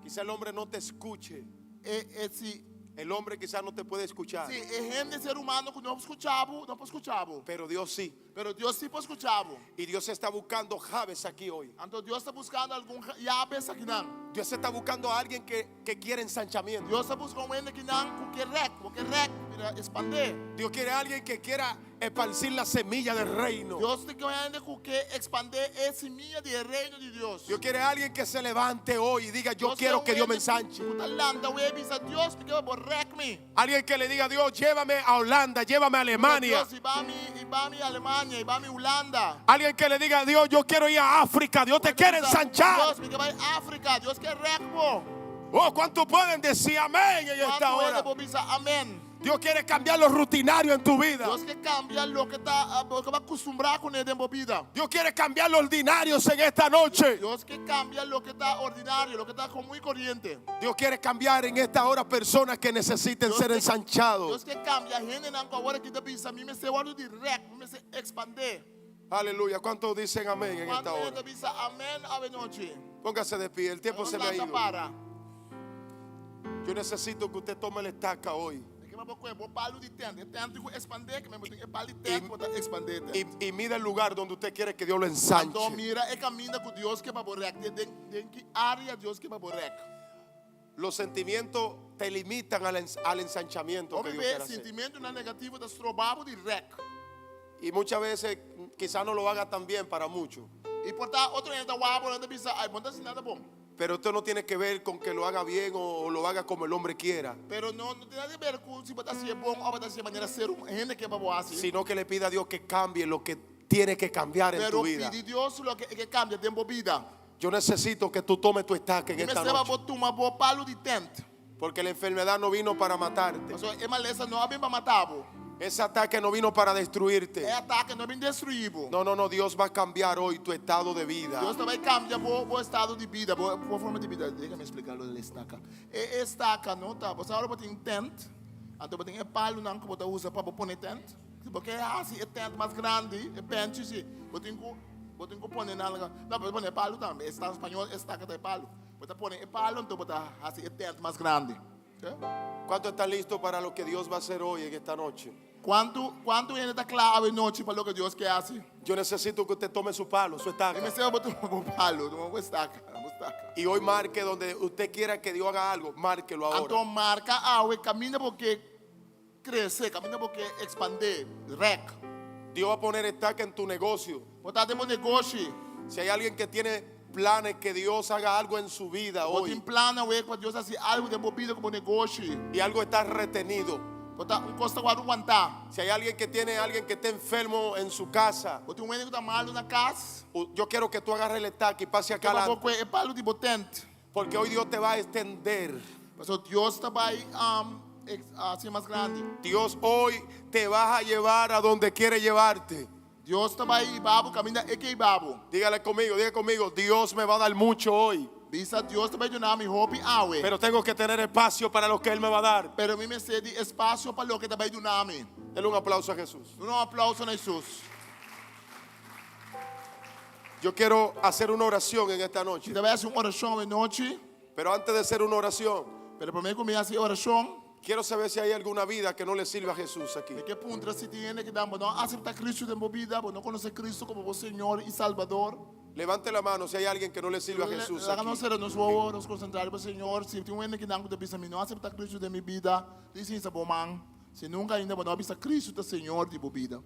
Quizá el hombre no te escuche. E e si El hombre quizá no te puede escuchar. si e hende ser humano ku no por skucha bo, no por skucha bo. Pero Dios sí. Pero Dios sí por skucha bo. Y Dios está buscando Jabes aquí hoy. Anto Dios ta buskando algun Jabes akinan. Dios está buscando a alguien que, que quiere ensanchamiento. Dios ta buska un hende akinan ku ke rèk, ku ke rèk, mira, ekspandé. Dios quiere a alguien que quiera esparcir la semilla del reino. Dios ta ke un hende ku ke ekspandé e simia di e reino di Dios. Dios quiere a alguien que se levante hoy y diga, yo Dios quiero ke que un Dios me hende ensanche. Ku ta lanta awe i bisa, Dios, mi ke pa bo rèk mi. Alguien que le diga a Dios, llévame a Holanda, llévame a Alemania. Dios, hiba mi, hiba mi Alemania, hiba mi Hulanda. Alguien que le diga a Dios, yo quiero ir a África, Dios te quiere ensanchar. Dios, mi ke bai Afrika, Dios ke rèk bo. Oh, ¿cuánto pueden decir amén en esta Kuantu hende hora? por bisa amèn? Dios quiere cambiar lo rutinario en tu vida. Dios ke kambia loke ta, loke bo a kustumbrá kuné den bo bida. Dios quiere cambiar lo ordinario en esta noche. Dios ke kambia loke ta ordinario, loke ta komun i koriente. Dios quiere cambiar en esta hora personas que necesiten Dios ser ke- ensanchados. Dios ke kambia hendenan ku awor aki ta bisa, mi mester wòrdu di rèk, mi mester ekspandé. Aleluya. ¿Cuántos dicen amén en esta Kuantu hende hora? ta bisa amèn awe nochi? Póngase de pie. El tiempo Nos se me ha lanta ido. para. Yo necesito que usted tome la estaca hoy Mi ke pa bo kohe bo palu di tènt. E tènt ku ekspandé, ke men bo tin e palu di tènt ku ta ekspandé tènt. y, y mida el lugar donde usted quiere que Dios lo Anto ensanche. mira e kaminda ku Dios ke pa bo rèk. Den, den, den ki área Dios ke pa bo rèk. Los sentimientos te limitan al, ens- al ensanchamiento que Hopi Dios be quiere hacer. sintimentunan negativo ta stroba bo di rèk. Y muchas veces quizás no lo haga tan bien para muchos. I por ta otro hende ta wak bo, nan ta bisa, ai, bo no ta hasi nada bon. Pero esto no tiene que ver con que lo haga bien o, o lo haga como el hombre quiera, Pero no no tin nada di ber ku si bo ta hasi e bon òf bo ta hasi e manera ser un hende ke pa bo hasi. sino que le pida a Dios que cambie lo que tiene que cambiar en Pero tu vida. pidi Dios loke e ke kambia den bo bida. Yo necesito que tú tomes tu estaca en Mi esta mester pa noche, bo tuma bo palu di tènt. porque la enfermedad no vino para matarte. Pasobra e malesa no a bin pa mata bo. Ese ataque no vino para destruirte. E atake no a bin destruí bo. No, no, no, Dios va a cambiar hoy tu estado de vida. Dios ta bai kambia bo bo estado di bida, bo bo forma di bida. Déjame explicar lo del estaca. E estaca no ta, bo sa ora bo tin un tent, anto bo tin e palunan ku bo ta usa pa bo pone tent. Si bo ke hasi e tent mas grandi, e penchi si, bo tin ku bo tin ku pone nan, no, bo ta pone e palu tambe, esta na spañol estaca ta e palu. Bo ta pone e palu anto bo ta hasi e tent mas grandi. ¿Cuánto está listo para lo que Dios va a hacer hoy en esta noche? Kuantu kuantu hende ta kla awe nochi pa loke Dios ke hasi? Yo necesito que usted tome su palo, su estaca. Mi mester bo tuma bo palo, tuma bo estaka, bo estaka. Y hoy marque donde usted quiera que Dios haga algo, márquelo ahora. Anto marka awe kaminda bo ke krese, kaminda bo ke ekspandé, rèk. Dios va a poner estaca en tu negocio. Bo ta den bo negoshi. Si hay alguien que tiene planes que Dios haga algo en su vida Bo hoy tin plan awe pa Dios hasi algu den bo bida ku bo negoshi. y algo está retenido. Bo ta un kos ta wòrdu wantá. Si hay alguien que tiene alguien que esté enfermo en su casa, Bo tin un hende ku ta malu na kas. yo quiero que tú agarres el estaca y pase acá Ke pa bo adelante. kue e palu di bo tènt. Porque hoy Dios te va a extender. Pasobra Dios ta bai hasi mas grandi. Dios hoy te va a llevar a donde quiere llevarte. Dios ta bai hiba bo kaminda e ke hiba bo. Dígale conmigo, diga conmigo, Dios me va a dar mucho hoy. Bisa Dios ta bai duna mi hopi awe. Pero tengo que tener espacio para lo que Él me va a dar. Pero mi mester di espasio pa loke e ta bai duna mi. Dele un aplauso a Jesús. Duna un aplauso na Hesus. Yo quiero hacer una oración en esta noche. Mi ta bai hasi un orashon awe nochi. Pero antes de hacer una oración, Pero promé ku mi hasi e orashon, quiero saber si hay alguna vida que no le sirva a Jesús aquí. Mi ke puntra si tin hende ku bo no a aseptá Kristu den bo bida, bo no konosé Kristu komo bo Señor i Salbador. Levante la mano si hay alguien que no le sirve a Jesús Laga nos aquí. sera nos wowo, nos konsentrá riba Señor. Si tin un hende kinan ku ta bisa, Mi no a aseptá Kristu den mi bida, di sinsa bo man. Si nunka ainda bo no a bisa Kristu ta Señor di bo bida.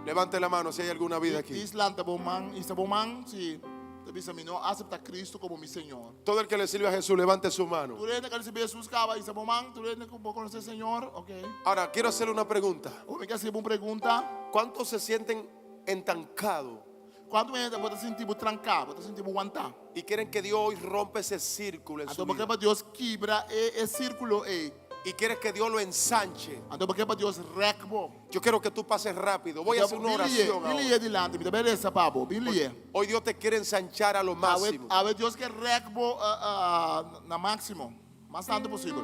Levante la mano si hay alguna vida aquí. Dis lanta bo man, hisa bo man si ta bisa mi no acepta Cristo como mi Señor. Todo el que le sirve a Jesús, levante su mano. Tur hende ku a risibi Hesus kaba, hisa bo man, tur hende ku bo konosé Señor, ok. Ahora, quiero hacerle una pregunta. Awor mi ke hasi bo un pregunta. ¿Cuántos se sienten entancados? Kuantu hende bo ta sinti bo tranká, bo ta sinti bo wantá? Y quieren que Dios hoy rompa ese círculo en su Anto bo ke vida. pa Dios kibra e e sírkulo ei. Y quieres que Dios lo ensanche. Anto bo ke pa Dios rèk bo. Yo quiero que tú pases rápido. Voy a hacer una Bin lihe, oración bin ahora. lihe dilanti. Mi ta bai resa pa bo. Bin lihe. Hoy Dios te quiere ensanchar a lo Awe, máximo. awe Dios ke rèk bo na máksimo. Mas tantu posibel.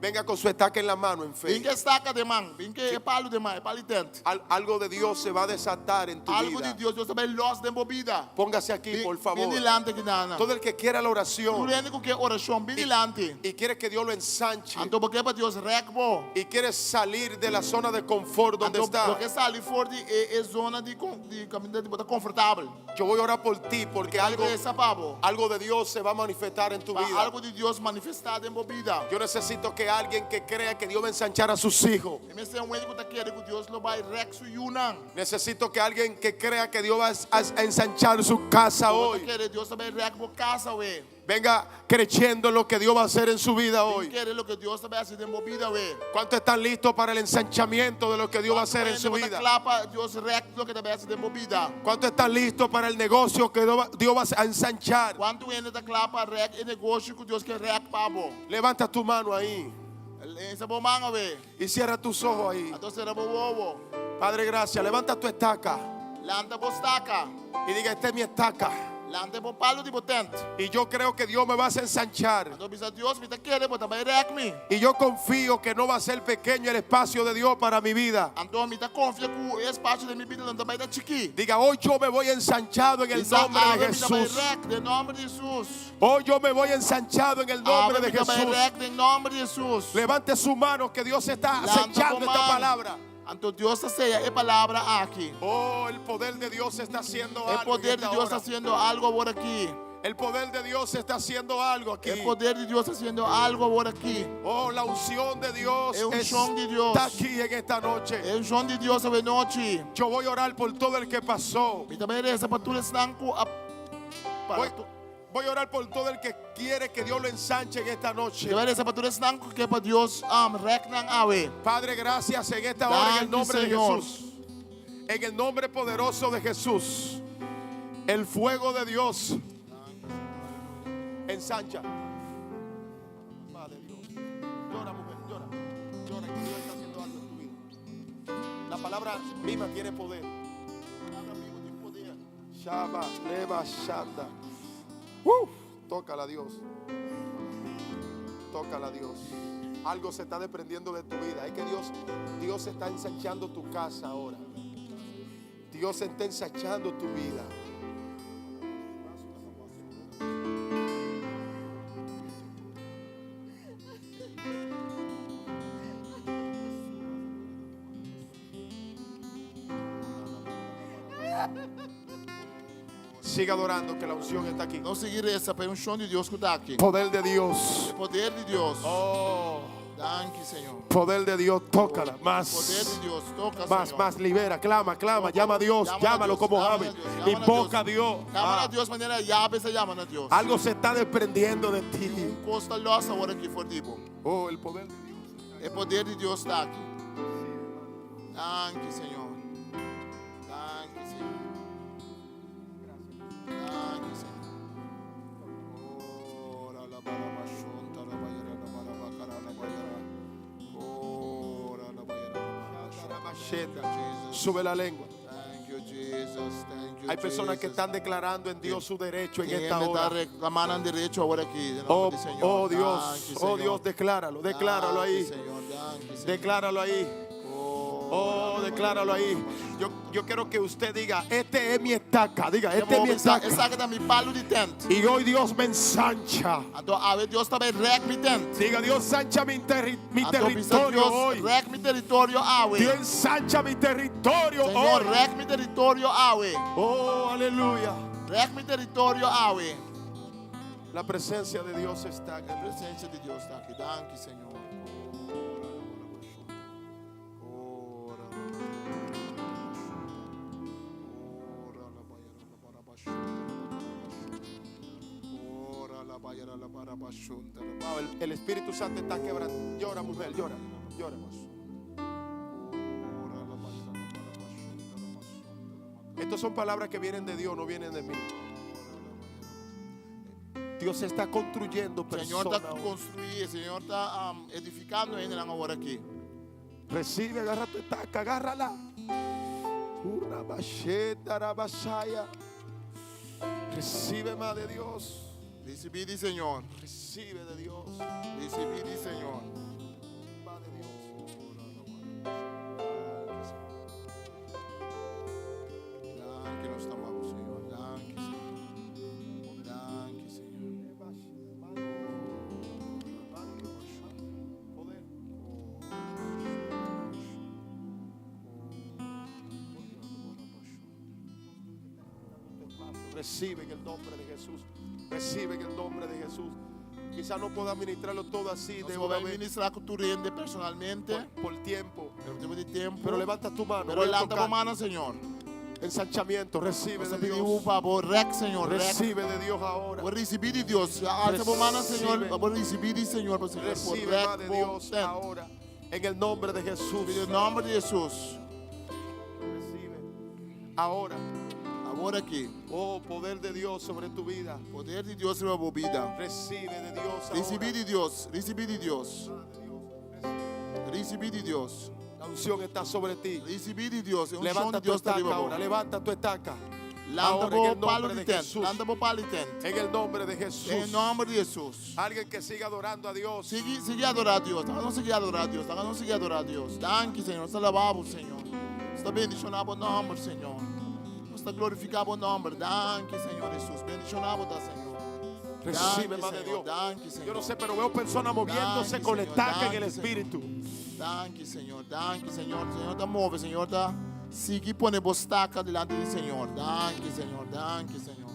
Venga con su estaca en la mano en fe. Bin ku e staka den man. Bin ku e palu den man, e palu di tènt. Al- algo de Dios se va a desatar en tu Algu vida. di Dios, Dios ta bai lòs den bo bida. Póngase aquí, Bin, por bin favor. dilanti akinan. Todo el que quiera la oración Tur hende ku ke orashon, bin dilanti. y quiere que Dios lo ensanche Anto bo ke pa Dios rèk bo. y quiere salir de la zona de confort donde Anto está. bo ke sali for di e e zona di di kaminda di bo ta konfortabel. Yo voy a orar por ti porque Algu algo, resa pa bo. algo de Dios se va a manifestar en tu Pa vida. algu di Dios manifestá den bo bida. Yo necesito que alguien que crea que Dios va a ensanchar a sus hijos. Mi mester un hende ku ta kere ku Dios lo bai rèk su yunan. Necesito que alguien que crea que Dios va a ensanchar su casa Bo ta hoy. kere Dios ta bai rèk bo kas awe. Venga creyendo en lo que Dios va a hacer en su vida Bin hoy. kere loke Dios ta bai hasi den bo bida awe. ¿Cuántos están listos para el ensanchamiento de lo que Dios va a hacer en su Kuantu hende vida? bo ta kla pa Dios rèk loke ta bai hasi den bo bida? ¿Cuántos están listos para el negocio que Dios va a ensanchar? Kuantu hende ta kla pa rèk e negoshi ku Dios ke rèk pa bo? Levanta tu mano ahí Hisa bo man awe. y cierra tus ojos ahí. Anto sera bo wowo. Padre, gracias. Levanta tu estaca Lanta bo staka. y diga, esta es mi estaca. Lanta bo palu di bo tènt. Y yo creo que Dios me va a ensanchar. Anto bisa Dios, mi ta kere bo ta bai rèk mi. Y yo confío que no va a ser pequeño el espacio de Dios para mi vida. Anto mi ta konfia ku e espasio den mi bida lo no ta bai ta chikí. Diga, hoy yo me voy ensanchado en el Bisa nombre de awe mi ta bai Jesús. rèk den nòmber di Hesus. Hoy yo me voy ensanchado en el nombre Awe de mi ta bai Jesús. rèk den nòmber di Hesus. Levante su mano que Dios está Lanta bo acechando esta man. palabra. Anto Dios ta seya e palabra aki. Oh, el poder de Dios está haciendo E algo. en poder di esta Dios ta hora. hasiendo algu awor aki. El poder de Dios está haciendo algo aquí. E poder di Dios ta hasiendo algu awor aki. Oh, la unción de Dios E unshon di Dios. está aquí en esta noche. E unshon di Dios awe nochi. Yo voy a orar por todo el que pasó. Mi ta bai resa pa tur esnan ku a para Voy, tu voy a orar por todo el que quiere que Dios lo ensanche en esta noche. Mi ta bai resa pa tur esnan ku ke pa Dios um, rèk nan awe. Padre, gracias en esta hora en el Danki, nombre de Señor. Jesús. En el nombre poderoso de Jesús. El fuego de Dios ensancha. Padre Dios. Llora, mujer, llora. Llora que Dios está haciendo algo en tu vida. La palabra misma tiene poder. Palabra misma tiene poder. Shama, leva, shanda. Uf, tócala, Dios. Tócala, Dios. Algo se está desprendiendo de tu vida. Es que Dios, Dios está ensanchando tu casa ahora. Dios está ensanchando tu vida. Siga adorando que la unción está aquí. Nos sigui resa pa e unshon di Dios ku ta aki. Poder de Dios. Poder di Dios. Oh, Danki, Señor. poder de Dios, tócala. Más. Poder di Dios, toka, Más, Señor. más, libera, clama, clama, llama a Dios, Llama a llámalo Dios, como llama a ame. Dios, llama a Invoca a Dios. Dios. Yama Ah, na Dios manera Yabes a yama na Dios. algo se está desprendiendo de ti. Un kos ta lòs awor aki for di bo. Oh, el poder de Dios. E poder di Dios ta aki. Danki, Señor. Danki, Señor. Danki, Señor. Ora la bara ba shonta la ba yara la bara ba kara la ba yara. Ora la ba yara la bara ba shonta. Thank you, Jesus. Sube la lengua. Thank you, Jesus. Thank you, Hay personas que Jesus. están declarando en Dios su derecho en Tin esta hende ta hora. reklamando nan derecho awor aki. Den Oh, nòmber di Señor. oh Dios, Danki, oh Señor. Dios, decláralo, decláralo Danki, ahí. Señor. Danki, Señor. Decláralo ahí. Oh, decláralo ahí. Yo, yo quiero que usted diga, este es mi estaca. Diga, este es mi estaca. Esaki ta mi palu di tènt. Y hoy Dios me ensancha. Anto awe Dios ta bai rèk mi tènt. Diga, Dios ensancha mi, terri- mi Anto bisa territorio Dios hoy. rèk mi teritorio awe. Dios ensancha mi territorio Señor, hoy. rèk mi teritorio awe. Oh, aleluya. Rèk mi teritorio awe. La presencia de Dios está aquí. E presensia di Dios ta aki. Danki, Señor. Wow, el, el Espíritu Santo está quebrando. Llora, mujer, llora, llora. Estas son palabras que vienen de Dios, no vienen de mí. Dios está construyendo Señor ta personas. hoy. konstruí, Señor ta edifikando hendenan awor aki. Recibe, agarra tu estaca, agárrala. Urabasheta, rabashaya. Recibe más de Dios. Risibí di Señor. Recibe de Dios. Risibí di Señor. Más de Dios. Danki nos ta amabo, Señor. Danki, Señor. Danki, Señor. Poder. Recibe en el nombre de Jesús. Recibe en el nombre de Jesús. Quizás no pueda ministrarlo todo así Nos de no una por vez ministrá ku tur hende personalmente, por tiempo. pero motibu di tempu. Pero levanta tu mano. Pero voy a lanta tocar. bo man, Señor. Ensanchamiento. Recibe Nos de pidi Dios. pa bo rèk, Señor. Rèk. Recibe de Dios ahora. Bo risibí di Dios. Alsa bo man, Señor. Recibe. Bo risibí di Señor, pa Señor por Recibe rèk más de bo Dios tent. ahora. En el nombre de Jesús. Den nòmber di Hesus. Recibe. Ahora. Awor aki. Oh, poder de Dios sobre tu vida. Poder di Dios riba bo bida. Recibe de Dios ahora. Risibí di Dios. Risibí di Dios. Risibí di Dios. La unción está sobre ti. Risibí di Dios. E unshon Levanta di tu Dios ta estaca riba bo. ahora. Levanta tu estaca. Lanta Ahora, en bo el palu nombre di de tent. Jesús. Lanta bo palu di tent. En el nombre de Jesús. Den nòmber di Hesus. Alguien que siga adorando a Dios. Sigui, sigui adorá Dios. Laga nos sigui adorá Dios. Laga nos sigui adorá Dios. Danki, Señor. Nos ta alabá bo, Señor. Nos ta bendishoná bo nòmber, Señor. Nos ta glorifiká bo nòmber. Danki, Señor Hesus. Bendishoná bo ta, Señor. Recibe Danki, más de Señor. Dios. Danki, Señor. Yo no sé, pero veo personas moviéndose Danki, con Señor. estaca en el Danki, Señor. espíritu. Danki, Señor. Danki, Señor. Señor ta move. Señor ta sigui pone bo staka dilanti di Señor. Danki, Señor. Danki, Señor.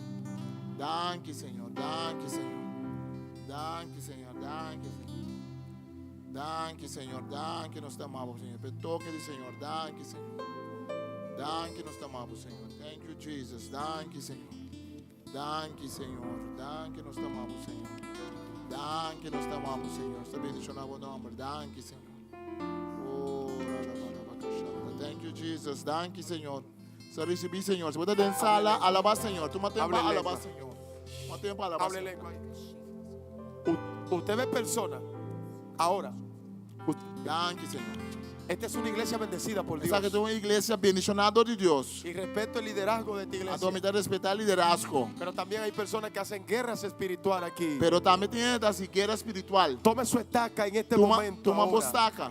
Danki, Señor. Danki, Señor. Danki, Señor. Danki, Señor. Danki, Señor. Danki, nos ta amabo, Señor. P'e toke di Señor. Danki, Señor. Danki, nos ta amabo, Señor. Thank you, Jesus. Danki, Señor. Danki, Señor. Danki, nos ta amabo, Señor. Danki, nos ta amabo, Señor. Nos ta bendiciona bo nomber. Danki, Señor. Oh, ra, ra, ba, ra, ba, ka, sha, ra. Thank you, Jesus. Danki, Señor. Sa recibi, Señor. Si bo ta den sala, alaba Señor. Tuma tempo Hable alaba lengua. Señor. Tuma tempo alaba Hable Señor. lengua ahí. Usted ve personas ahora. Danki, Señor. Esta es una iglesia bendecida por Dios. Esaki ta un iglesia bendishoná dor di Dios. Y respeto el liderazgo de esta iglesia. Anto mi ta respetá liderazgo. Pero también hay personas que hacen guerras espirituales aquí. Pero tambe tin hende ta hasi guera espiritual. Tome su estaca en este Tuma, momento. tuma bo ahora. staka.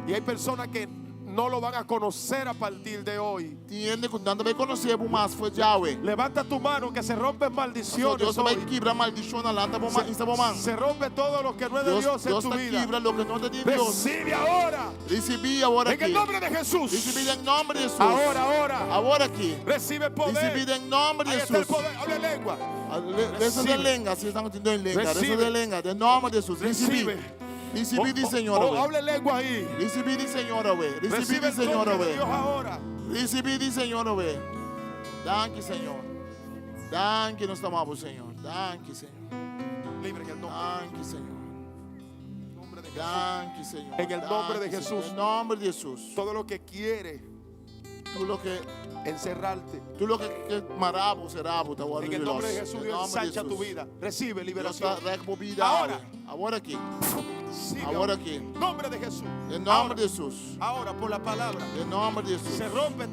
Y hay personas que no lo van a conocer a partir de hoy. Tin hende ku nan ta bai konosé bo mas for djawe. Levanta tu mano que se rompen maldiciones. Dios ta bai hoy. kibra maldishonnan. Lanta bo man, hisa bo man. Se rompe todo lo que no es de Dios, Dios en Dios tu ta vida. kibra loke no ta di Dios. Recibe ahora. Risibí awor En aki. el nombre de Jesús. Risibí den nòmber di Hesus. Ahora, ahora. Awor aki. Recibe poder. Risibí den nòmber di Ahí está el Hesus. poder. Habla lengua. Resa Recibe. den lenga, si esnan tin den lenga. Resa Recibe. den lenga, den nòmber di Hesus. Risibí. Recibe. Risibí di Oh, Señor, oh, awe. hable lengua ahí. Risibí di Señor, awe. Risibí Recibe di el Señor, toque de awe. Dios ahora. Risibí di Señor, awe. Danki, Señor. Danki, nos ta amabo, Señor. Danki, Señor. Libre en el nombre. Danki, Señor. nombre de Jesús. Danki, Señor. En el nombre de Danki, Señor. Jesús. En el nombre de Jesús. Todo lo que quiere Tur loke encerrarte. Tur loke ke mara bo, sera bo, ta wòrdu En el nombre de los. Jesús, En Dios nombre de ensancha tu Jesús. vida. Recibe Dios liberación. ta rèk bo bida. Ahora. Awor aki. Recibe Awor aki. Nombre de Jesús. Den nòmber di Hesus. Ahora por la palabra. Den nòmber di Hesus. Se rompe.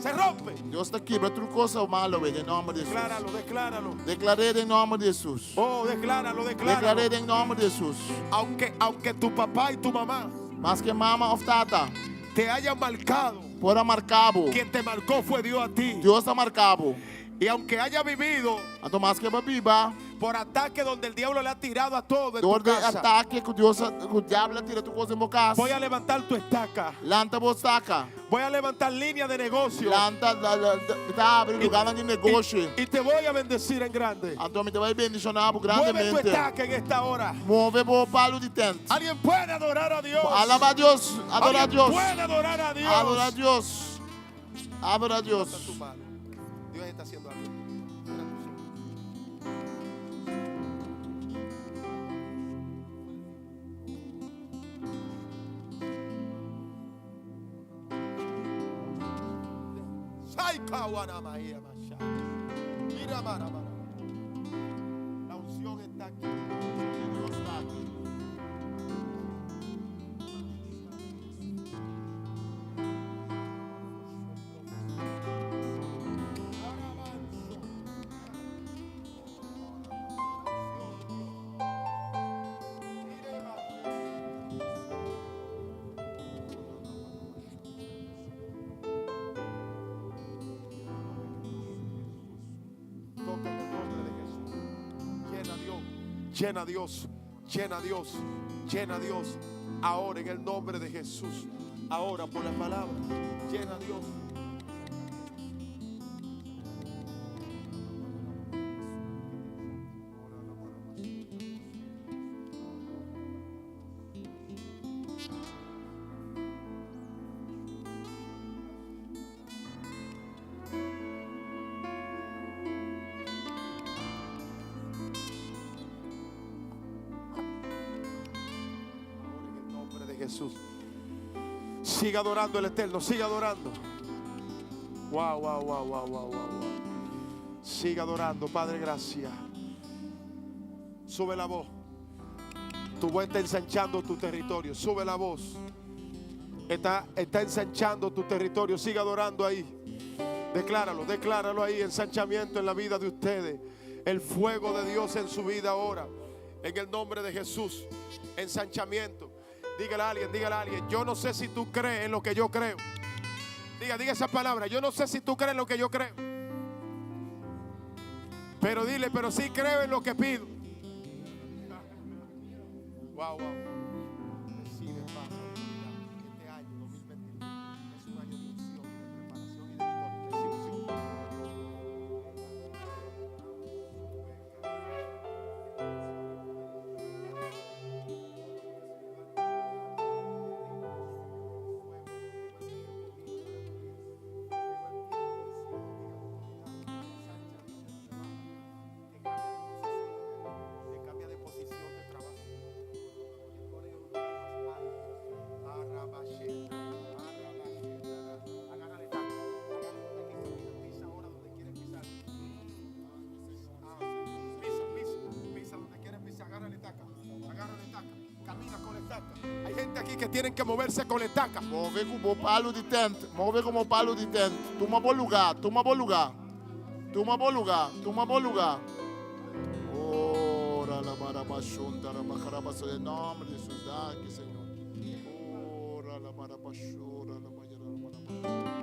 Se rompe. Dios ta kibra tur kos malu, den nòmber di Hesus. Decláralo, decláralo. Deklar'é den nòmber di Hesus. Oh, decláralo, decláralo. Deklar'é den nòmber di Hesus. Aunque, aunque tu papá y tu mamá Maske mama òf tata te hayan marcado, por a marka bo. quien te marcó fue Dios a ti. Dios a marka bo. Y aunque haya vivido Anto maske bo a biba por ataque donde el diablo le ha tirado a todo en tu dor di casa, atake ku Dios ku diabel a tira tur kos den bo kas. voy a levantar tu estaca. Lanta bo staka. Voy a levantar línea de negocio. Lanta la, la, mi ta habri lugánan di negoshi. Y, y te voy a bendecir en grande. Anto mi ta bai bendishoná bo Mueve tu grandemente. estaca en esta hora. Move bo palu di tent. Alguien puede adorar a Dios. Alabá Dios, adorá Alguien Dios. puede adorar a Dios. Adorá Dios. Adorá Dios. Levanta tu mano. Dios está haciendo algo. Cierra tus ojos. Mira, mara, mara. La unción Llena Dios, llena Dios, llena Dios. Ahora en el nombre de Jesús. Ahora por la palabra. Llena Dios. Ahora en el nombre de Jesús. Siga adorando el Eterno, siga adorando. Wow, wow, wow, wow, wow, wow, wow. Siga adorando, Padre, gracias. Sube la voz. Tu voz está ensanchando tu territorio. Sube la voz. Está, está ensanchando tu territorio. Siga adorando ahí. Decláralo, decláralo ahí. Ensanchamiento en la vida de ustedes. El fuego de Dios en su vida ahora. En el nombre de Jesús. Ensanchamiento. Dígale a alguien, dígale a alguien. Yo no sé si tú crees en lo que yo creo. Diga, diga esa palabra. Yo no sé si tú crees en lo que yo creo. Pero dile, pero sí creo en lo que pido. Wow, wow. Recibe paz, autoridad. Este año 2022 es un año de unción y de preparación y de victoria. Recibe unción. Te cambia de posición de trabajo. Te pone en un lugar más alto. Arrabasheta, arrabasheta. Agárrale taca, agárrale taca y camina, pisa ahora donde quieres pisar. Ah, pisa, pisa, pisa donde quieres pisar. Agárrale taca, agárrale taca. Camina con la estaca. Hay gente aquí que tienen que moverse con la estaca. Move ku bo palu di tènt. Move ku bo palu di tènt. Tuma bo lugá, tuma bo lugá. Tuma bo lugá, tuma bo lugá. Ora la barabashunta rabakarabasa en nòmber di Hesus. Danki, Señor. Ora la barabashura la bayara la barabashura.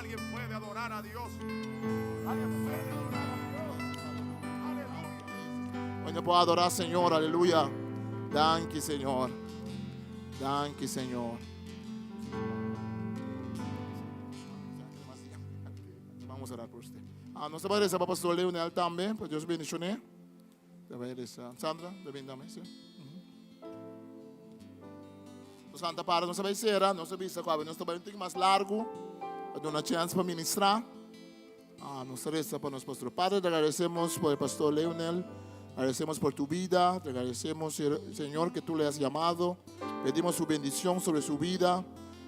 Alguien puede adorar a Dios. Alguien puede adorar a Dios. Aleluya. Hoy no puedo adorar, Señor, aleluya. Danki, Señor. Danki, Señor. Vamos a orar por usted. Ah, nos ta bai resa pa Pastor Leonel tambe, pa Dios bendicione. Ta bai resa. Sandra, ta bin tambe, sí. Nos lanta para, nos ta bai sera, nos ta bisa ku awe nos ta bai un tiki mas largu, pa duna chance pa ministra. Ah, nos ta resa pa nos pastor. Padre, te agradecemos por el pastor Leonel, agradecemos por tu vida, te agradecemos, Señor, que tú le has llamado. Pedimos su bendición sobre su vida.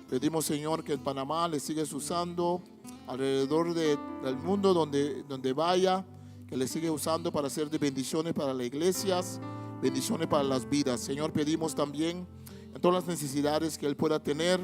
Pedimos, Señor, que en Panamá le sigues usando alrededor de, del mundo donde, donde vaya, que le sigue usando para hacer de bendiciones para las iglesias, bendiciones para las vidas. Señor, pedimos también en todas las necesidades que él pueda tener.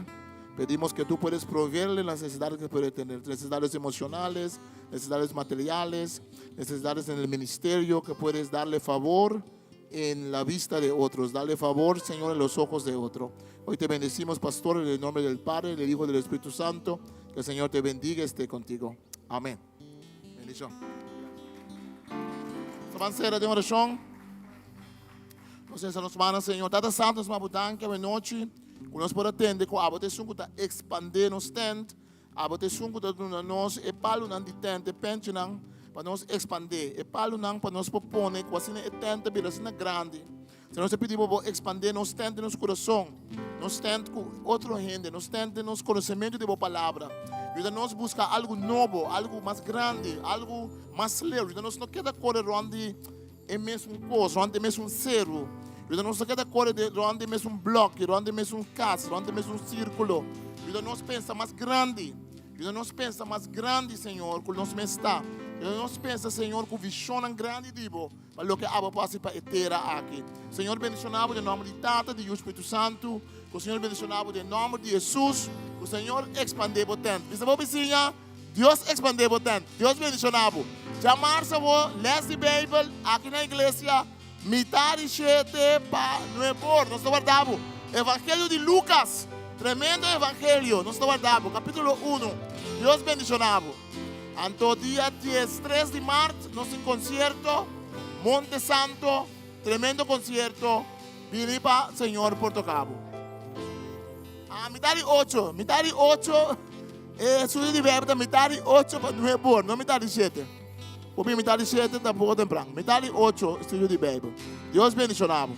Pedimos que tú puedes proveerle las necesidades que puede tener, necesidades emocionales, necesidades materiales, necesidades en el ministerio, que puedes darle favor en la vista de otros, darle favor, Señor, en los ojos de otro. Hoy te bendecimos, pastor, en el nombre del Padre, del Hijo y del Espíritu Santo. Que el Señor te bendiga y esté contigo. Amén. Bendición. Ban sera den orashon. Nos hisa nos mannan, Señor. Tata Santo, nos manda Bo danki awe nochi ku nos por a tende ku abo ta esun ku ta ekspandé nos tent, abo ta esun ku ta duna nos e palunan di tent, e penchinan pa nos ekspandé, e palunan pa nos por pone ku asina e tent ta bira asina grandi. Señor, nos ta pidi bo bo ekspandé nos tent den nos kurason, nos tent ku otro hende, nos tent den nos konosementu di bo palabra. Yuda nos buska algu nobo, algu mas grandi, algu mas leu. Yuda nos no keda kore rònt di e mesun kos, rònt di e mesun seru. Yuda nos no keda kore rònt di e mesun blòki, rònt di e mesun kas, rònt di e mesun sírkulo. Yuda nos pensa mas grandi. Yuda nos pensa mas grandi, Señor, ku nos mes ta. Yuda nos pensa, Señor, ku vishonnan grandi di bo. Pa loke abo por hasi pa e tera aki. Señor bendiciona bo den nomber di Tata, di Yu, Spiritu Santu. Ku Señor bendiciona bo den nomber di Jesus. Ku Señor expande bo tent. Bisa bo bisiña, Dios expande bo tent. Dios bendiciona bo. Djamarsa bo les di Bijbel aki na iglesia mitar di shete pa nuebor. Nos ta warda bo. Evangelio di Lucas. Tremendo evangelio. Nos ta warda bo. Capitulo uno. Dios bendiciona bo. Anto dia diestres di mart nos tin concierto Monte Santo, tremendo concierto, bini pa Señor por toca bo. Ah, mitad di ocho, mitad di ocho, e estudio di Bijbel ta mitad di ocho pa nuebe or, no mitad di shete. Por bin mitad di shete ta poco tempran. Mitad di ocho estudio di Bijbel. Dios bendiciona bo.